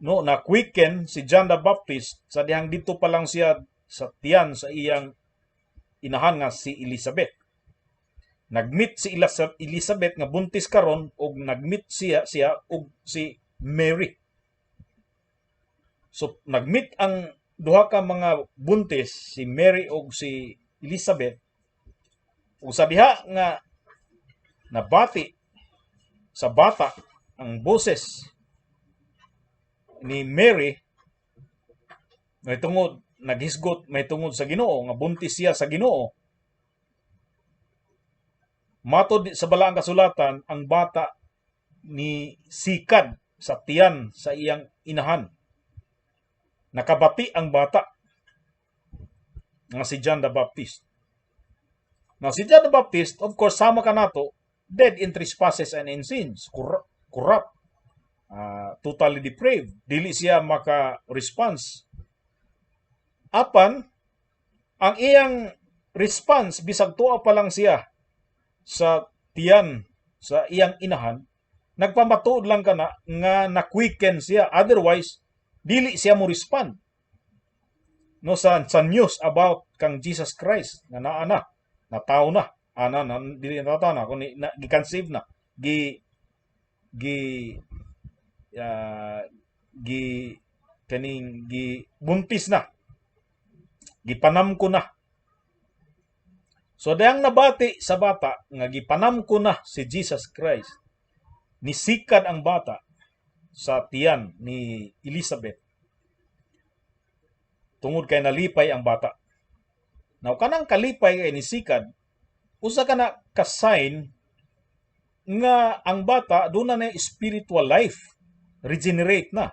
no na quicken si John the Baptist sa dihang dito pa lang siya sa tiyan sa iyang inahan nga si Elizabeth. Nagmeet si Elizabeth nga buntis karon og nagmeet siya siya og si Mary. So nagmeet ang duha ka mga buntis, si Mary og si Elizabeth, ug sa diha nga nabati sa bata ang boses ni Mary may tungod naghisgot may tungod sa Ginoo nga buntis siya sa Ginoo. Matod sa balaang kasulatan, ang bata ni sikad sa tiyan sa iyang inahan. Nakabati ang bata nga si John the Baptist. Now, si John the Baptist, of course, sama kanato, dead in trespasses and in sins, corrupt, totally depraved. Dili siya maka-response. Apan, ang iyang response, bisag tuwa pa lang siya sa tiyan sa iyang inahan, nagpamatuod lang kana nga na-quicken siya. Otherwise, dili siya mo respond no sa news about kang Jesus Christ nga naa na, natawo na, ana na, dili na natawo na kun na, gi-conceive na, gi gi gi kaning gi buntis na, gipanamko na. So dayang nabati sa bata nga gipanamko na si Jesus Christ, nisikad ang bata sa tiyan ni Elizabeth tungod kay nalipay ang bata. Now kanang kalipay kay nisikad, usa ka na ka sign nga ang bata duna na spiritual life, regenerate na.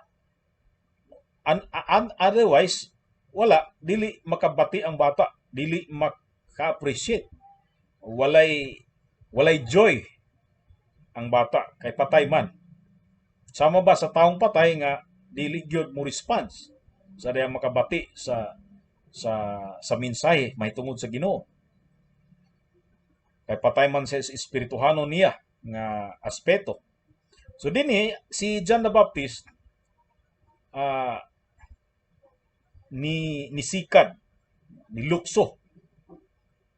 Otherwise, wala, dili makabati ang bata, dili maka-appreciate. Walay joy ang bata kay patay man. Sama ba sa taong patay nga dili gyud mo response sa diyang makabati sa mensahe mahitungod sa Ginoo. Kay patay man sa espirituhanon niya nga aspeto. So dinhi si John the Baptist ni nisikad, nilukso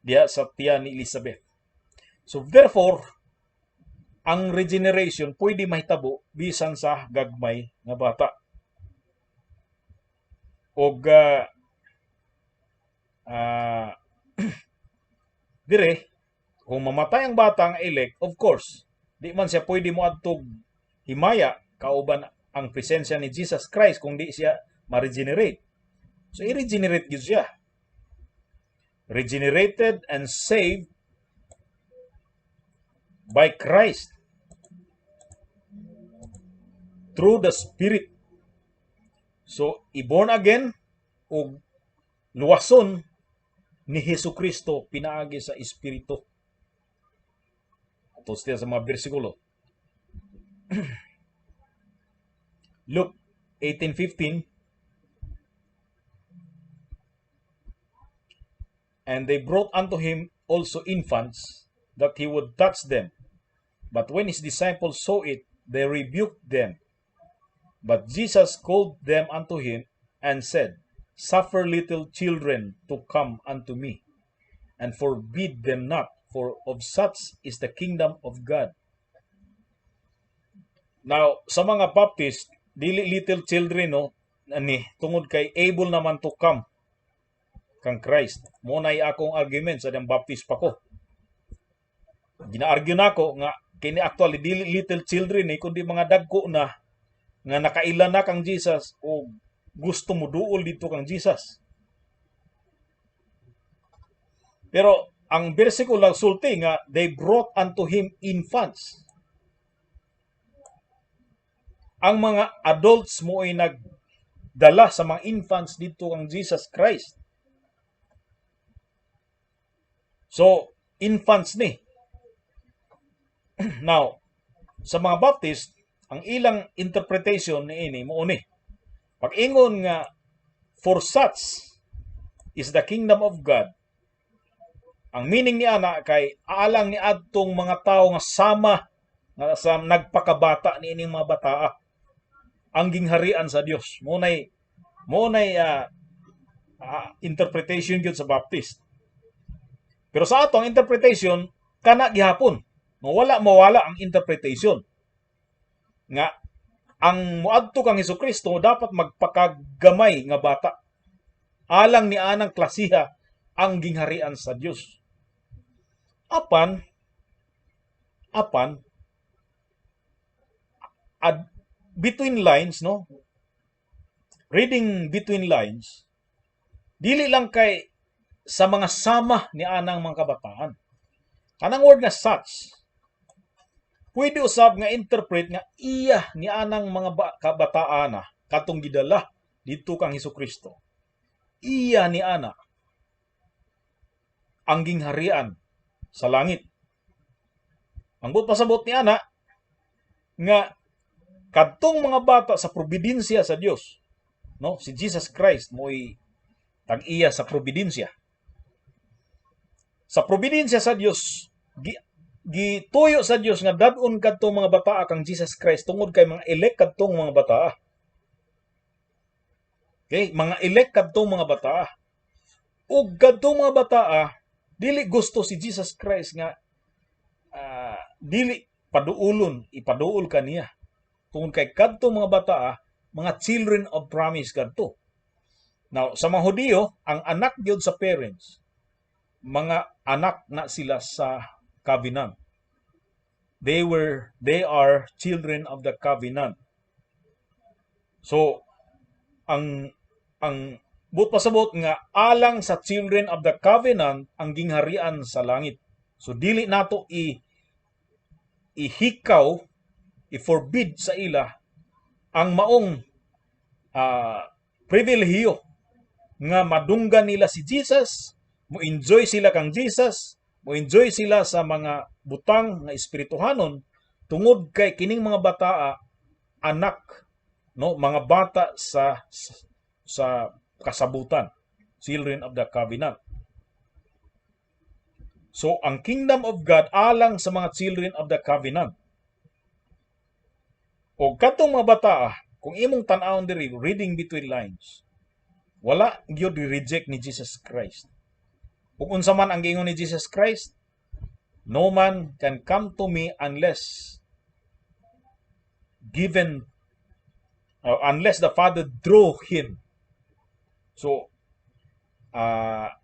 diha sa tiyan ni Elizabeth. So therefore, ang regeneration pwede mahitabo bisan sa gagmay nga bata. Og dire kung mamatay ang bata nga elect, of course, di man siya pwede mo adtog himaya kauban ang presensya ni Jesus Christ kung di siya ma-regenerate. So i-regenerate gyud siya. Regenerated and saved by Christ through the Spirit. So, i-born again o luwason ni Hesus Kristo pinaagi sa Espiritu. Ato sa mga bersikulo. Luke 18:15. And they brought unto him also infants, that he would touch them. But when his disciples saw it, they rebuked them. But Jesus called them unto him and said, "Suffer little children to come unto me, and forbid them not, for of such is the kingdom of God." Now, sa mga Baptist, dili little children, no, ani tungod kay able naman to come kang Christ. Mo na akong argument sa diyang Baptist pa ko. Gina-argue nako nga kini actually dili little children eh, kundi mga dagko na nga nakaila na kang Jesus o gusto mo duol dito kang Jesus. Pero ang bersikulo lang sulti nga they brought unto him infants. Ang mga adults mo ay nagdala sa mga infants dito kang Jesus Christ. So, infants ni. Now, sa mga Baptist, ang ilang interpretation ni ini mo ni. Pag-ingon nga for such is the kingdom of God, ang meaning ni ana kay alang ni adtong mga tawo nga sama nga sa nagpakabata ni ining mga bataa ang gingharian sa Dios. Mo nay interpretation gyud sa Baptist. Pero sa atong interpretation kana gihapon. Mawala mawala ang interpretation nga ang moadto kang Hesukristo dapat magpakagamay nga bata alang ni anang klasiha ang gingharian sa Dios. Apan ad, between lines, no, reading between lines, dili lang kay sa mga sama ni anang mga kabataan. Kanang word nga such, pwede usab nga interpret nga iya ni anang mga kabataan na katong gidala didto kang Hesukristo. Iya ni ana ang gingharian sa langit. Ang buot pasabot ni ana nga kadtong mga bata sa providensya sa Dios, no, si Jesus Christ mo'y tag-iya sa providensya. Sa providensya sa Dios, gituyo sa Dios nga dad-on kadtong mga bataa kang Jesus Christ tungod kay mga elect kadtong mga bataa. Okay, mga elect kadtong mga bataa. Ug kadtong mga bataa dili gusto si Jesus Christ nga dili paduulon, ipaduol kaniya. Tungod kay kadtong mga bataa, mga children of promise kadto. Now, sa mga Hudiyo, ang anak gyud sa parents, mga anak na sila sa covenant. They are children of the covenant. So, ang buot pasabot nga alang sa children of the covenant ang gingharian sa langit. So dili nato i ihikaw, i-forbid sa ila ang maong pribilehiyo nga madunggan nila si Jesus, mo enjoy sila kang Jesus, mo enjoy sila sa mga butang nga espirituhanon tungod kay kining mga bataa anak, no, mga bata sa kasabutan, children of the covenant. So ang kingdom of God alang sa mga children of the covenant. O katong mga bata, kung imong tan-awon diri, reading between lines, wala gyud reject ni Jesus Christ. Ug unsa man ang giingon ni Jesus Christ, "No man can come to me unless given or unless the Father draw him." So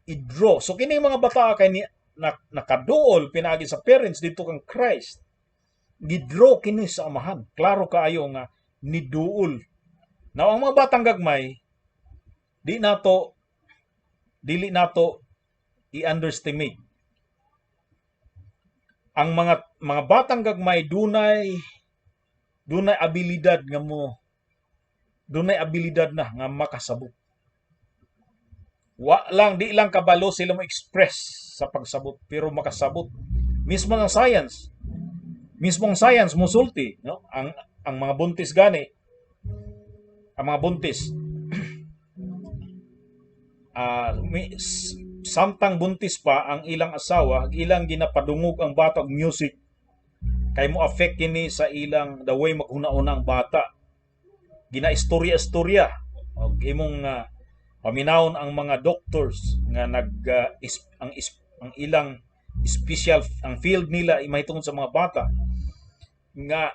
i-draw. So kini mga bata kay ni, na, nakaduol pinaagi sa parents dito kang Christ. Gidraw kini sa amahan. Klaro kaayo nga niduol. Now ang mga batang gagmay, di nato dili nato i-underestimate. Ang mga batang gagmay dunay abilidad nga mo Dunay abilidad na nga makasabot. Wa lang, di lang kabalo sila mo express sa pagsabot, pero makasabot. Mismo ang science, mismo ang science musulti, no? Ang mga buntis gani, ang mga buntis samtang buntis pa ang ilang asawa, ilang ginapadungog ang bata og music kay mo affect kini sa ilang the way maghuna-una ang bata. Gina-istorya-istorya og imong paminawon ang mga doctors nga nag is, ang is, ang ilang special ang field nila ay mahitungod sa mga bata nga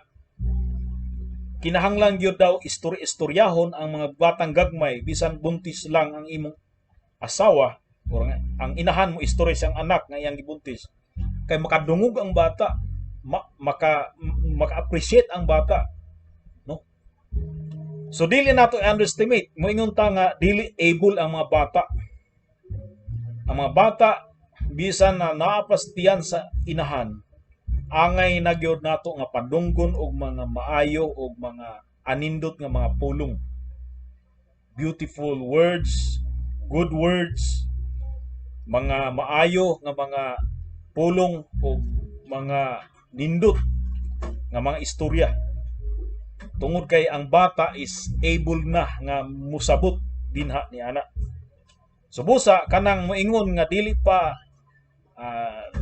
kinahanglan gyud daw istorya-istoryahon ang mga batang gagmay bisan buntis lang ang imong asawa or ang inahan mo istorya siyang anak nga iyang gibuntis kay makadungog ang bata, maka-appreciate ang bata, no? So dili nato i-underestimate, moingon ta nga dili able ang mga bata. Ang mga bata, bisan na naa pa sa tiyan sa inahan, angay na gyud nato nga padunggon og mga maayo og mga anindot nga mga pulong, beautiful words, good words, mga maayo nga mga pulong o mga nindot nga mga istorya, tungod kay ang bata is able na nga musabot dinha ni ana. So busa kanang moingon nga dili pa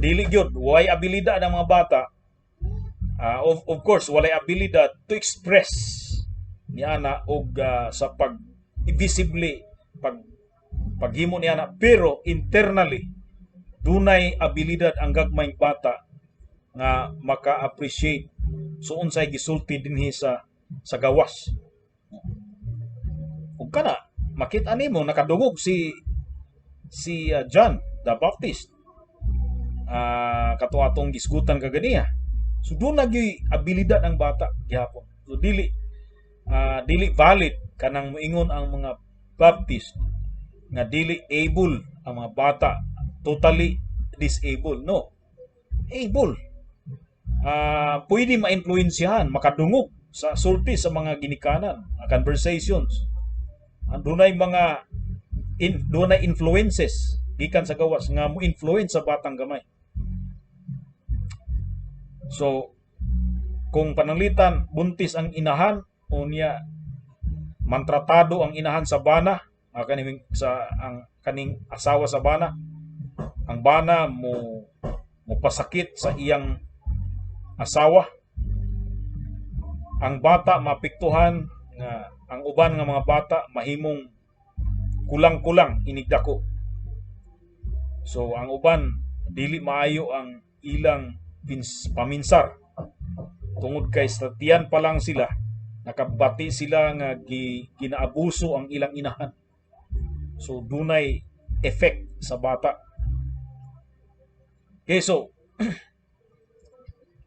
dili gyud, way abilidad ang mga bata, of course walay abilidad to express ni ana og sa pag visibly paghimo ni ana, pero internally dunay abilidad ang gagmayng bata nga maka-appreciate so unsay gisulti dinhi sa gawas. Ug kana makita nimo nakadungog si John the Baptist kato atong gisgutan kaganiha. So duna gyuy abilidad ang bata gihapon. So dili valid kanang moingon ang mga Baptist nga dili able ang mga bata, totally disabled. No, able, pwede ma-influensyahan, makadungog sa sulti sa mga ginikanan, conversations. Dunay mga dunay influences gikan sa gawas nga mo influence sa batang gamay. So kung pananglitan buntis ang inahan, unya mantratado ang inahan sa bana, kaning sa ang kaning asawa sa bana, ang bana mo pasakit sa iyang asawa, ang bata maapektuhan nga ang uban nga mga bata mahimong kulang-kulang inigdako. So ang uban dili maayo ang ilang paminsar tungod kay sa tiyan pa lang sila nakabati sila nga ginaabuso ang ilang inahan. So dunay effect sa bata. Okay, so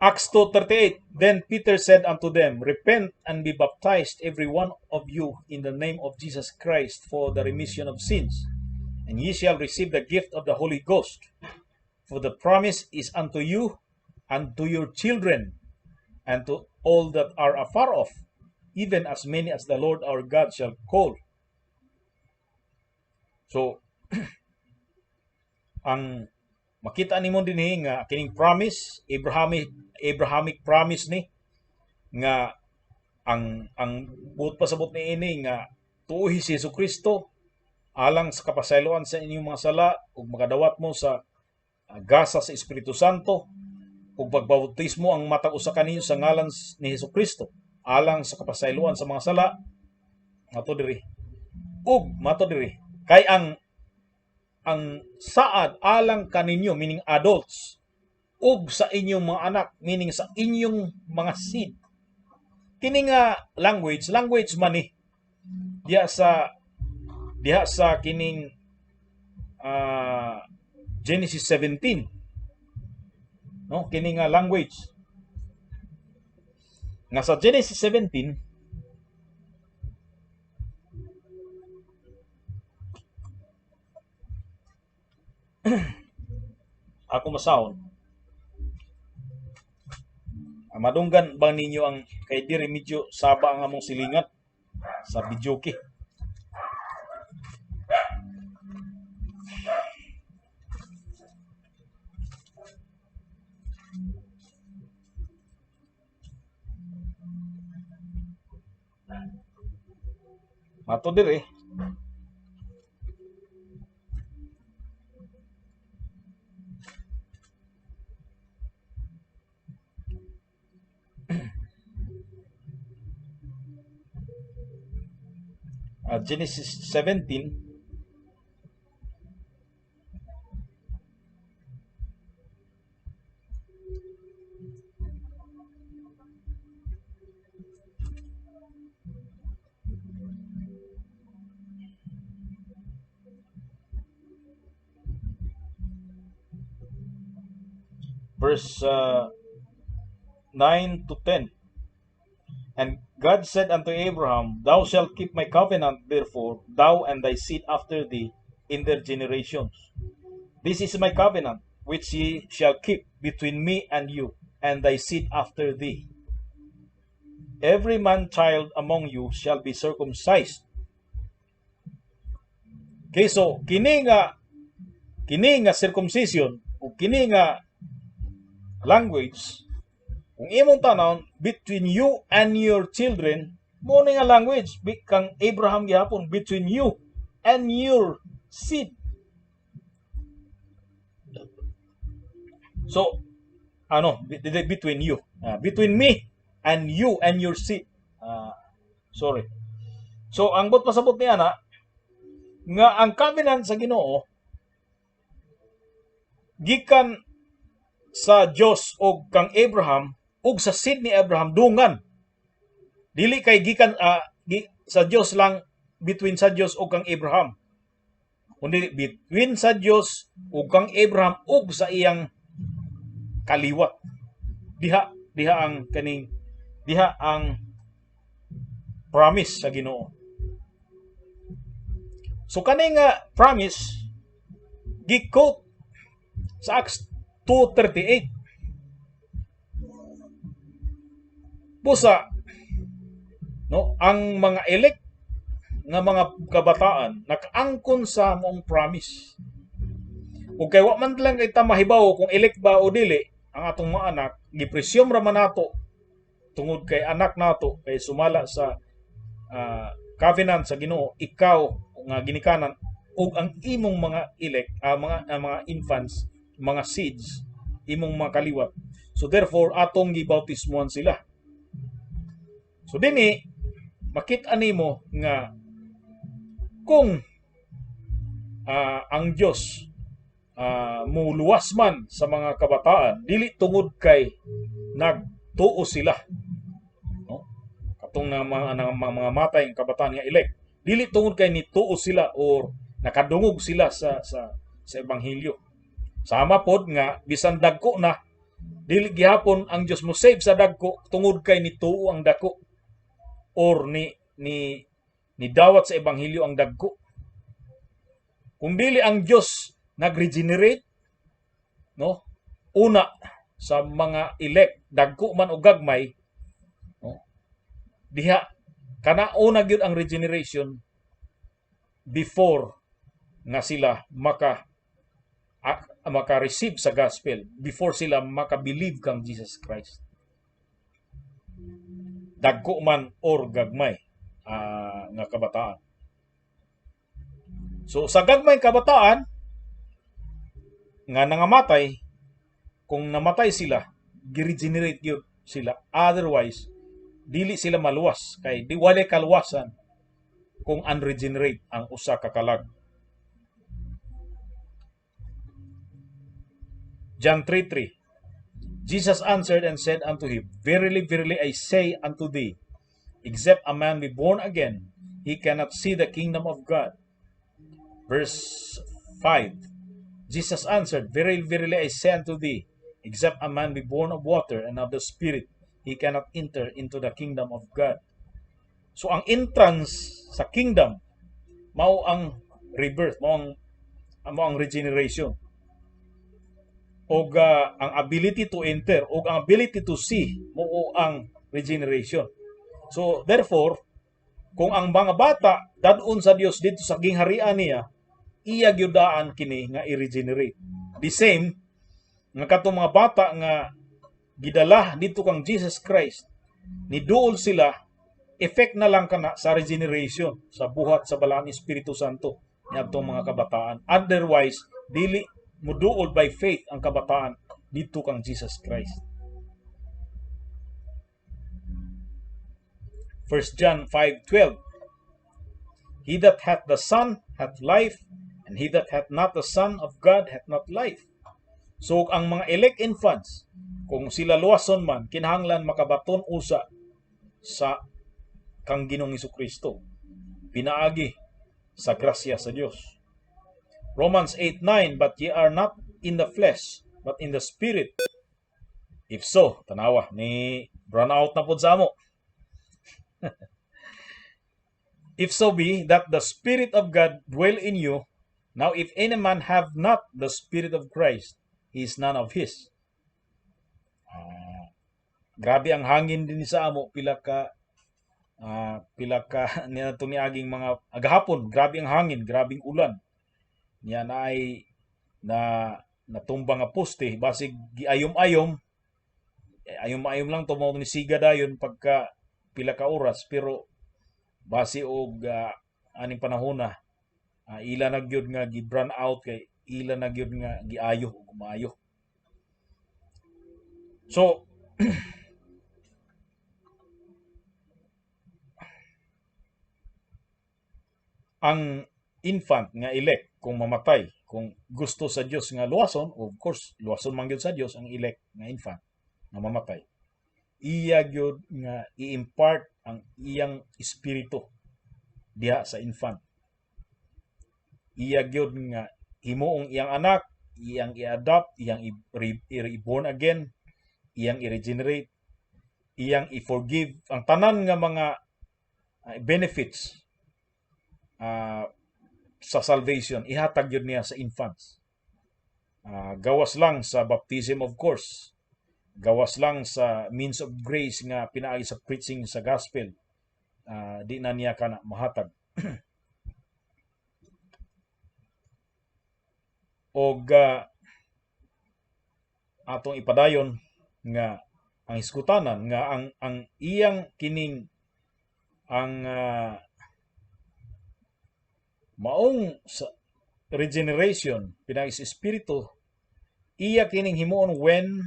Acts 2:38. Then Peter said unto them, "Repent and be baptized every one of you in the name of Jesus Christ for the remission of sins, and ye shall receive the gift of the Holy Ghost. For the promise is unto you and to your children and to all that are afar off, even as many as the Lord our God shall call." So ang makita nimo dinhi nga kining promise, Abrahamic Abrahamic promise ni nga ang buot pasabot niini nga tuohi si Jesucristo alang sa kapasayloan sa inyong mga sala ug makadawat mo sa gasa sa Espiritu Santo ug pagbautismo ang matag usa kaninyo sa ngalan ni Jesucristo alang sa kapasayloan sa mga sala. Mato diri ug mato diri kay ang saad alang kaninyo, meaning adults, ug sa inyong mga anak, meaning sa inyong mga seed. Kini nga language, language man ni diha sa kining Genesis 17, no? Kini nga language nga sa Genesis 17, ako masahon. Madunggan ba ninyo ang kay diri medyo saba ang among silingan. Sa videoke. Mato dire. Genesis 17 verse 9 to 10. And God said unto Abraham, "Thou shalt keep my covenant, therefore, thou and thy seed after thee in their generations. This is my covenant, which ye shall keep between me and you, and thy seed after thee. Every man child among you shall be circumcised." Okay, so kini nga circumcision o kini nga language, kung imong tanawon, "between you and your children," mo ni nga language kang Abraham gihapon, between you and your seed. So ano, between you, between me and you and your seed. Sorry. So ang buot pasabot niya na nga ang covenant sa Ginoo gikan sa Dios og kang Abraham ug sa seed ni Abraham dungan, dili kay gikan sa Dios lang, between sa Dios ug kang Abraham, kundi between sa Dios ug kang Abraham ug sa iyang kaliwat. Diha diha ang kaning diha ang promise sa Ginoo. So kani nga promise gi-quote sa Acts 2:38. Busa, no, ang mga elect nga mga kabataan nakaangkon sa maong promise. Ug kay wa man lang kay ta mahibaw kung elect ba o dili ang atong mga anak, gipresume ra man nato tungod kay anak nato, kay sumala sa covenant sa Ginoo, ikaw nga ginikanan ug ang imong mga elect, mga infants, mga seeds, imong mga kaliwat. So therefore atong gibautismuhan sila. So dinhi makita nimo nga kung ang Dios muluwas man sa mga kabataan, dili tungod kay nagtuo sila, no, katong na mga matay ng kabataan nga elect, dili tungod kay nituo sila or nakadungog sila sa ebanghelyo. Sama pod nga bisan dagko na, dili gihapon ang Dios mo save sa dagko tungod kay nituo ang dako or ni dawat sa ebanghelyo ang dagko. Kung dili ang Dios nag-regenerate, no, una sa mga elect, dagko man o gagmay, no, diha kana una gyud ang regeneration before nga sila maka-receive sa gospel, before sila maka-believe kang Jesus Christ, dagko man or gagmay nga kabataan. So sa gagmay kabataan nga nangamatay, kung namatay sila, gi-regenerate gyud sila. Otherwise, dili sila maluwas kay di wala kaluwasan kung unregenerate ang usa ka kalag. John 3:3. Jesus answered and said unto him, "Verily, verily, I say unto thee, except a man be born again, he cannot see the kingdom of God." Verse 5. Jesus answered, "Verily, verily, I say unto thee, except a man be born of water and of the Spirit, he cannot enter into the kingdom of God." So ang entrance sa kingdom mao ang rebirth, mao ang regeneration. Og ang ability to enter og ang ability to see mao ang regeneration. So therefore, Kung ang mga bata dad-on sa Dios didto sa gingharian niya, iya gyud daan kini nga i-regenerate. The same nga katong mga bata nga gidala didto kang Jesus Christ, niduol sila, effect na lang kana sa regeneration sa buhat sa Balaan Espiritu Santo niadtong mga kabataan. Otherwise, dili muduol by faith ang kabataan didto kang Jesus Christ. 1 John 5:12. He that hath the Son hath life, and he that hath not the Son of God hath not life. So ang mga elect infants, kung sila luwason man, kinahanglan makabaton usa sa kang Ginoong Kristo pinaagi sa grasya sa Dios. Romans 8:9. But ye are not in the flesh, but in the Spirit. If so, tanawa ni run out na pud sa amo. If so be that the Spirit of God dwell in you, now if any man have not the Spirit of Christ, he is none of his. Grabe ang hangin din sa amo pila ka niya niaging mga agahapon, grabe ang hangin, grabing ulan. Niya na ay na natumba nga poste, basig giayom-ayom, eh, ayom-ayom lang to, mao ni siga dayon pagka pila ka oras, pero base og aning panahon na ila na gyud nga gi-brown out kay ila na gyud nga giayo ug maayo. So ang infant nga elect, kung mamatay, kung gusto sa Dios nga luwason, of course luwason man gyud sa Dios ang elect nga infant nga mamatay, iya gyud nga i-impart ang iyang espiritu diha sa infant. Iya gyud nga himuong iyang anak, iyang i-adopt, iyang i-born again, iyang i-regenerate, iyang i-forgive ang tanan nga mga benefits sa salvation, ihatag yun niya sa infants. Gawas lang sa baptism, of course. Gawas lang sa means of grace nga pinaagi sa preaching sa gospel. Di na niya kana mahatag. Og atong ipadayon nga ang hiskutanan nga ang iyang kining ang maong sa regeneration pinaagi sa espiritu, iya kining himuon when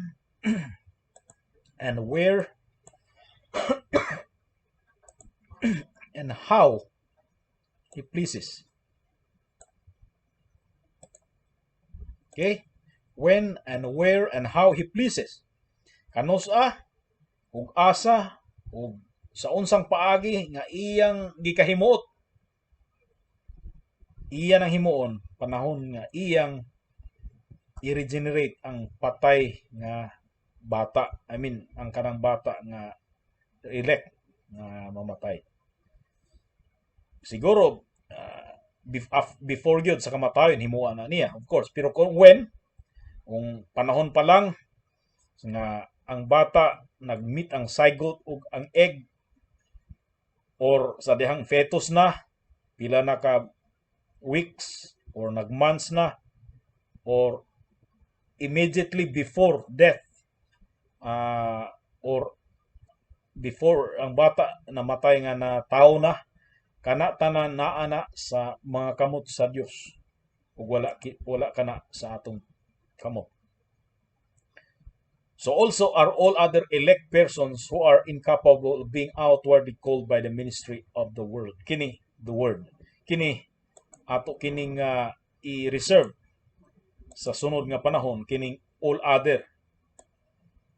and where and how he pleases. Okay? When and where and how he pleases. Kanus-a ug asa ug sa unsang paagi nga iyang gikahimuot, iya nang himuon panahon nga iyang i-regenerate ang patay nga bata. I mean, ang kanang bata nga elect nga mamatay. Siguro before gyud sa kamatayon himuan na niya, of course. Pero kung when, kung panahon pa lang nga ang bata nag-meet ang zygote ug ang egg or sa dihang fetus na, pila na ka weeks or nag-months na or immediately before death or before ang bata namatay nga na tao na, kana tanan naa na sa mga kamot sa Dios ug wala kana sa atong kamot. So also are all other elect persons who are incapable of being outwardly called by the ministry of the world. Kini, the word. Kini, ato kining i-reserve sa sunod nga panahon, kining all other.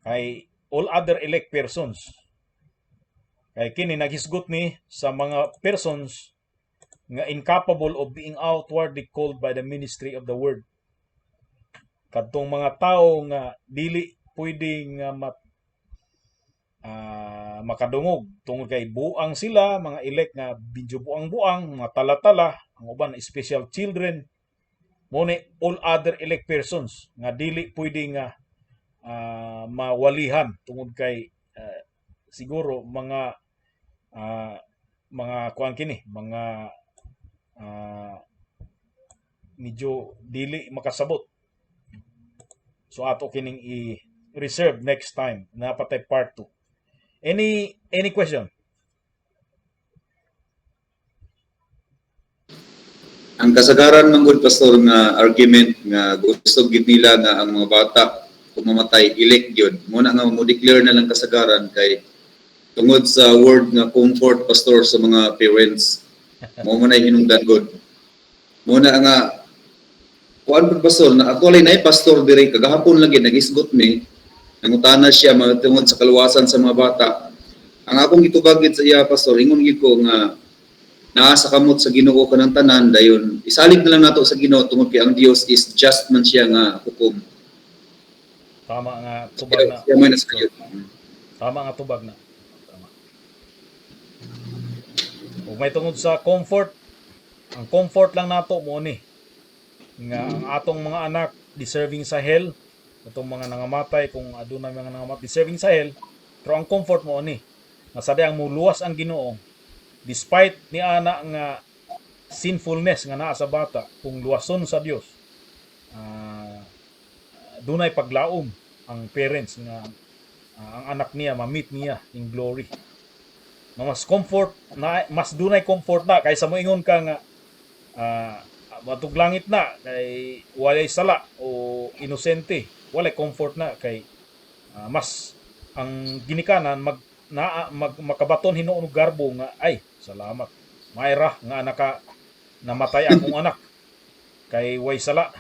Kay all other elect persons. Kay kini naghisgot ni sa mga persons nga incapable of being outwardly called by the ministry of the word. Kadtong mga tawo nga dili pwede nga makadungog tungod kay buang sila, mga elect nga medyo buang-buang, mga tala-tala, ang uban special children, mo ni all other elect persons nga dili pwede nga mawalihan tungod kay siguro mga Mga kuan kini, mga medyo dili makasabot. So ato kining i-reserve next time naa pa tay part 2. Any question? Ang kasagaran man gud, Pastor, nga argument nga gusto gid nila nga ang mga bata kung mamatay elect gyud. Muna nga mo declare na lang kasagaran kay tungod sa word nga comfort, Pastor, sa mga parents. Mao man ay hinungdan gud. Muna nga kuan pud, Pastor, na actually nay pastor diri kagahapon lagi nagisgot mi, nangutana siya mga tungod sa kaluwasan sa mga bata. Ang akong gitubag gid sa iya, Pastor, ingon gid ko nga naa sa kamot sa Ginoo kanang tanan, dayon isalig na lang nato sa Ginoo tungod kay ang Dios is just man siya nga hukom. Tama nga tubag na. Siya man nasa kayo. Tama nga tubag na. Tama. Ug may tungod sa comfort, ang comfort lang nato mo ni nga ang atong mga anak deserving sa hell, atong mga nangamatay, kung aduna mga nangamatay deserving sa hell, pero ang comfort mo ni nga sa ang muluwas ang Ginoo despite ni ana nga sinfulness nga naa sa bata, kung luwason sa Dios, dunay paglaom ang parents nga ang anak niya ma-meet niya in glory. Nga mas comfort na, mas dunay comfort na kaysa moingon ka nga matug langit na kay walay sala o inosente. Walay comfort na kay mas ang ginikanan mag na mag, makabaton hinuon og garbo nga, "Ay, salamat, mayra nga naka namatay akong anak kay way sala."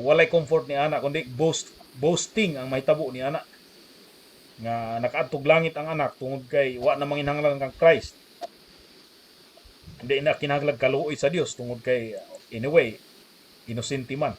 Walay comfort ni ana kundi boasting ang mahitabo ni ana nga nakaadtog langit ang anak tungod kay wa na manginahanglan kang Christ, hindi na kinahanglan kaluoy sa Dios tungod kay anyway inosente man.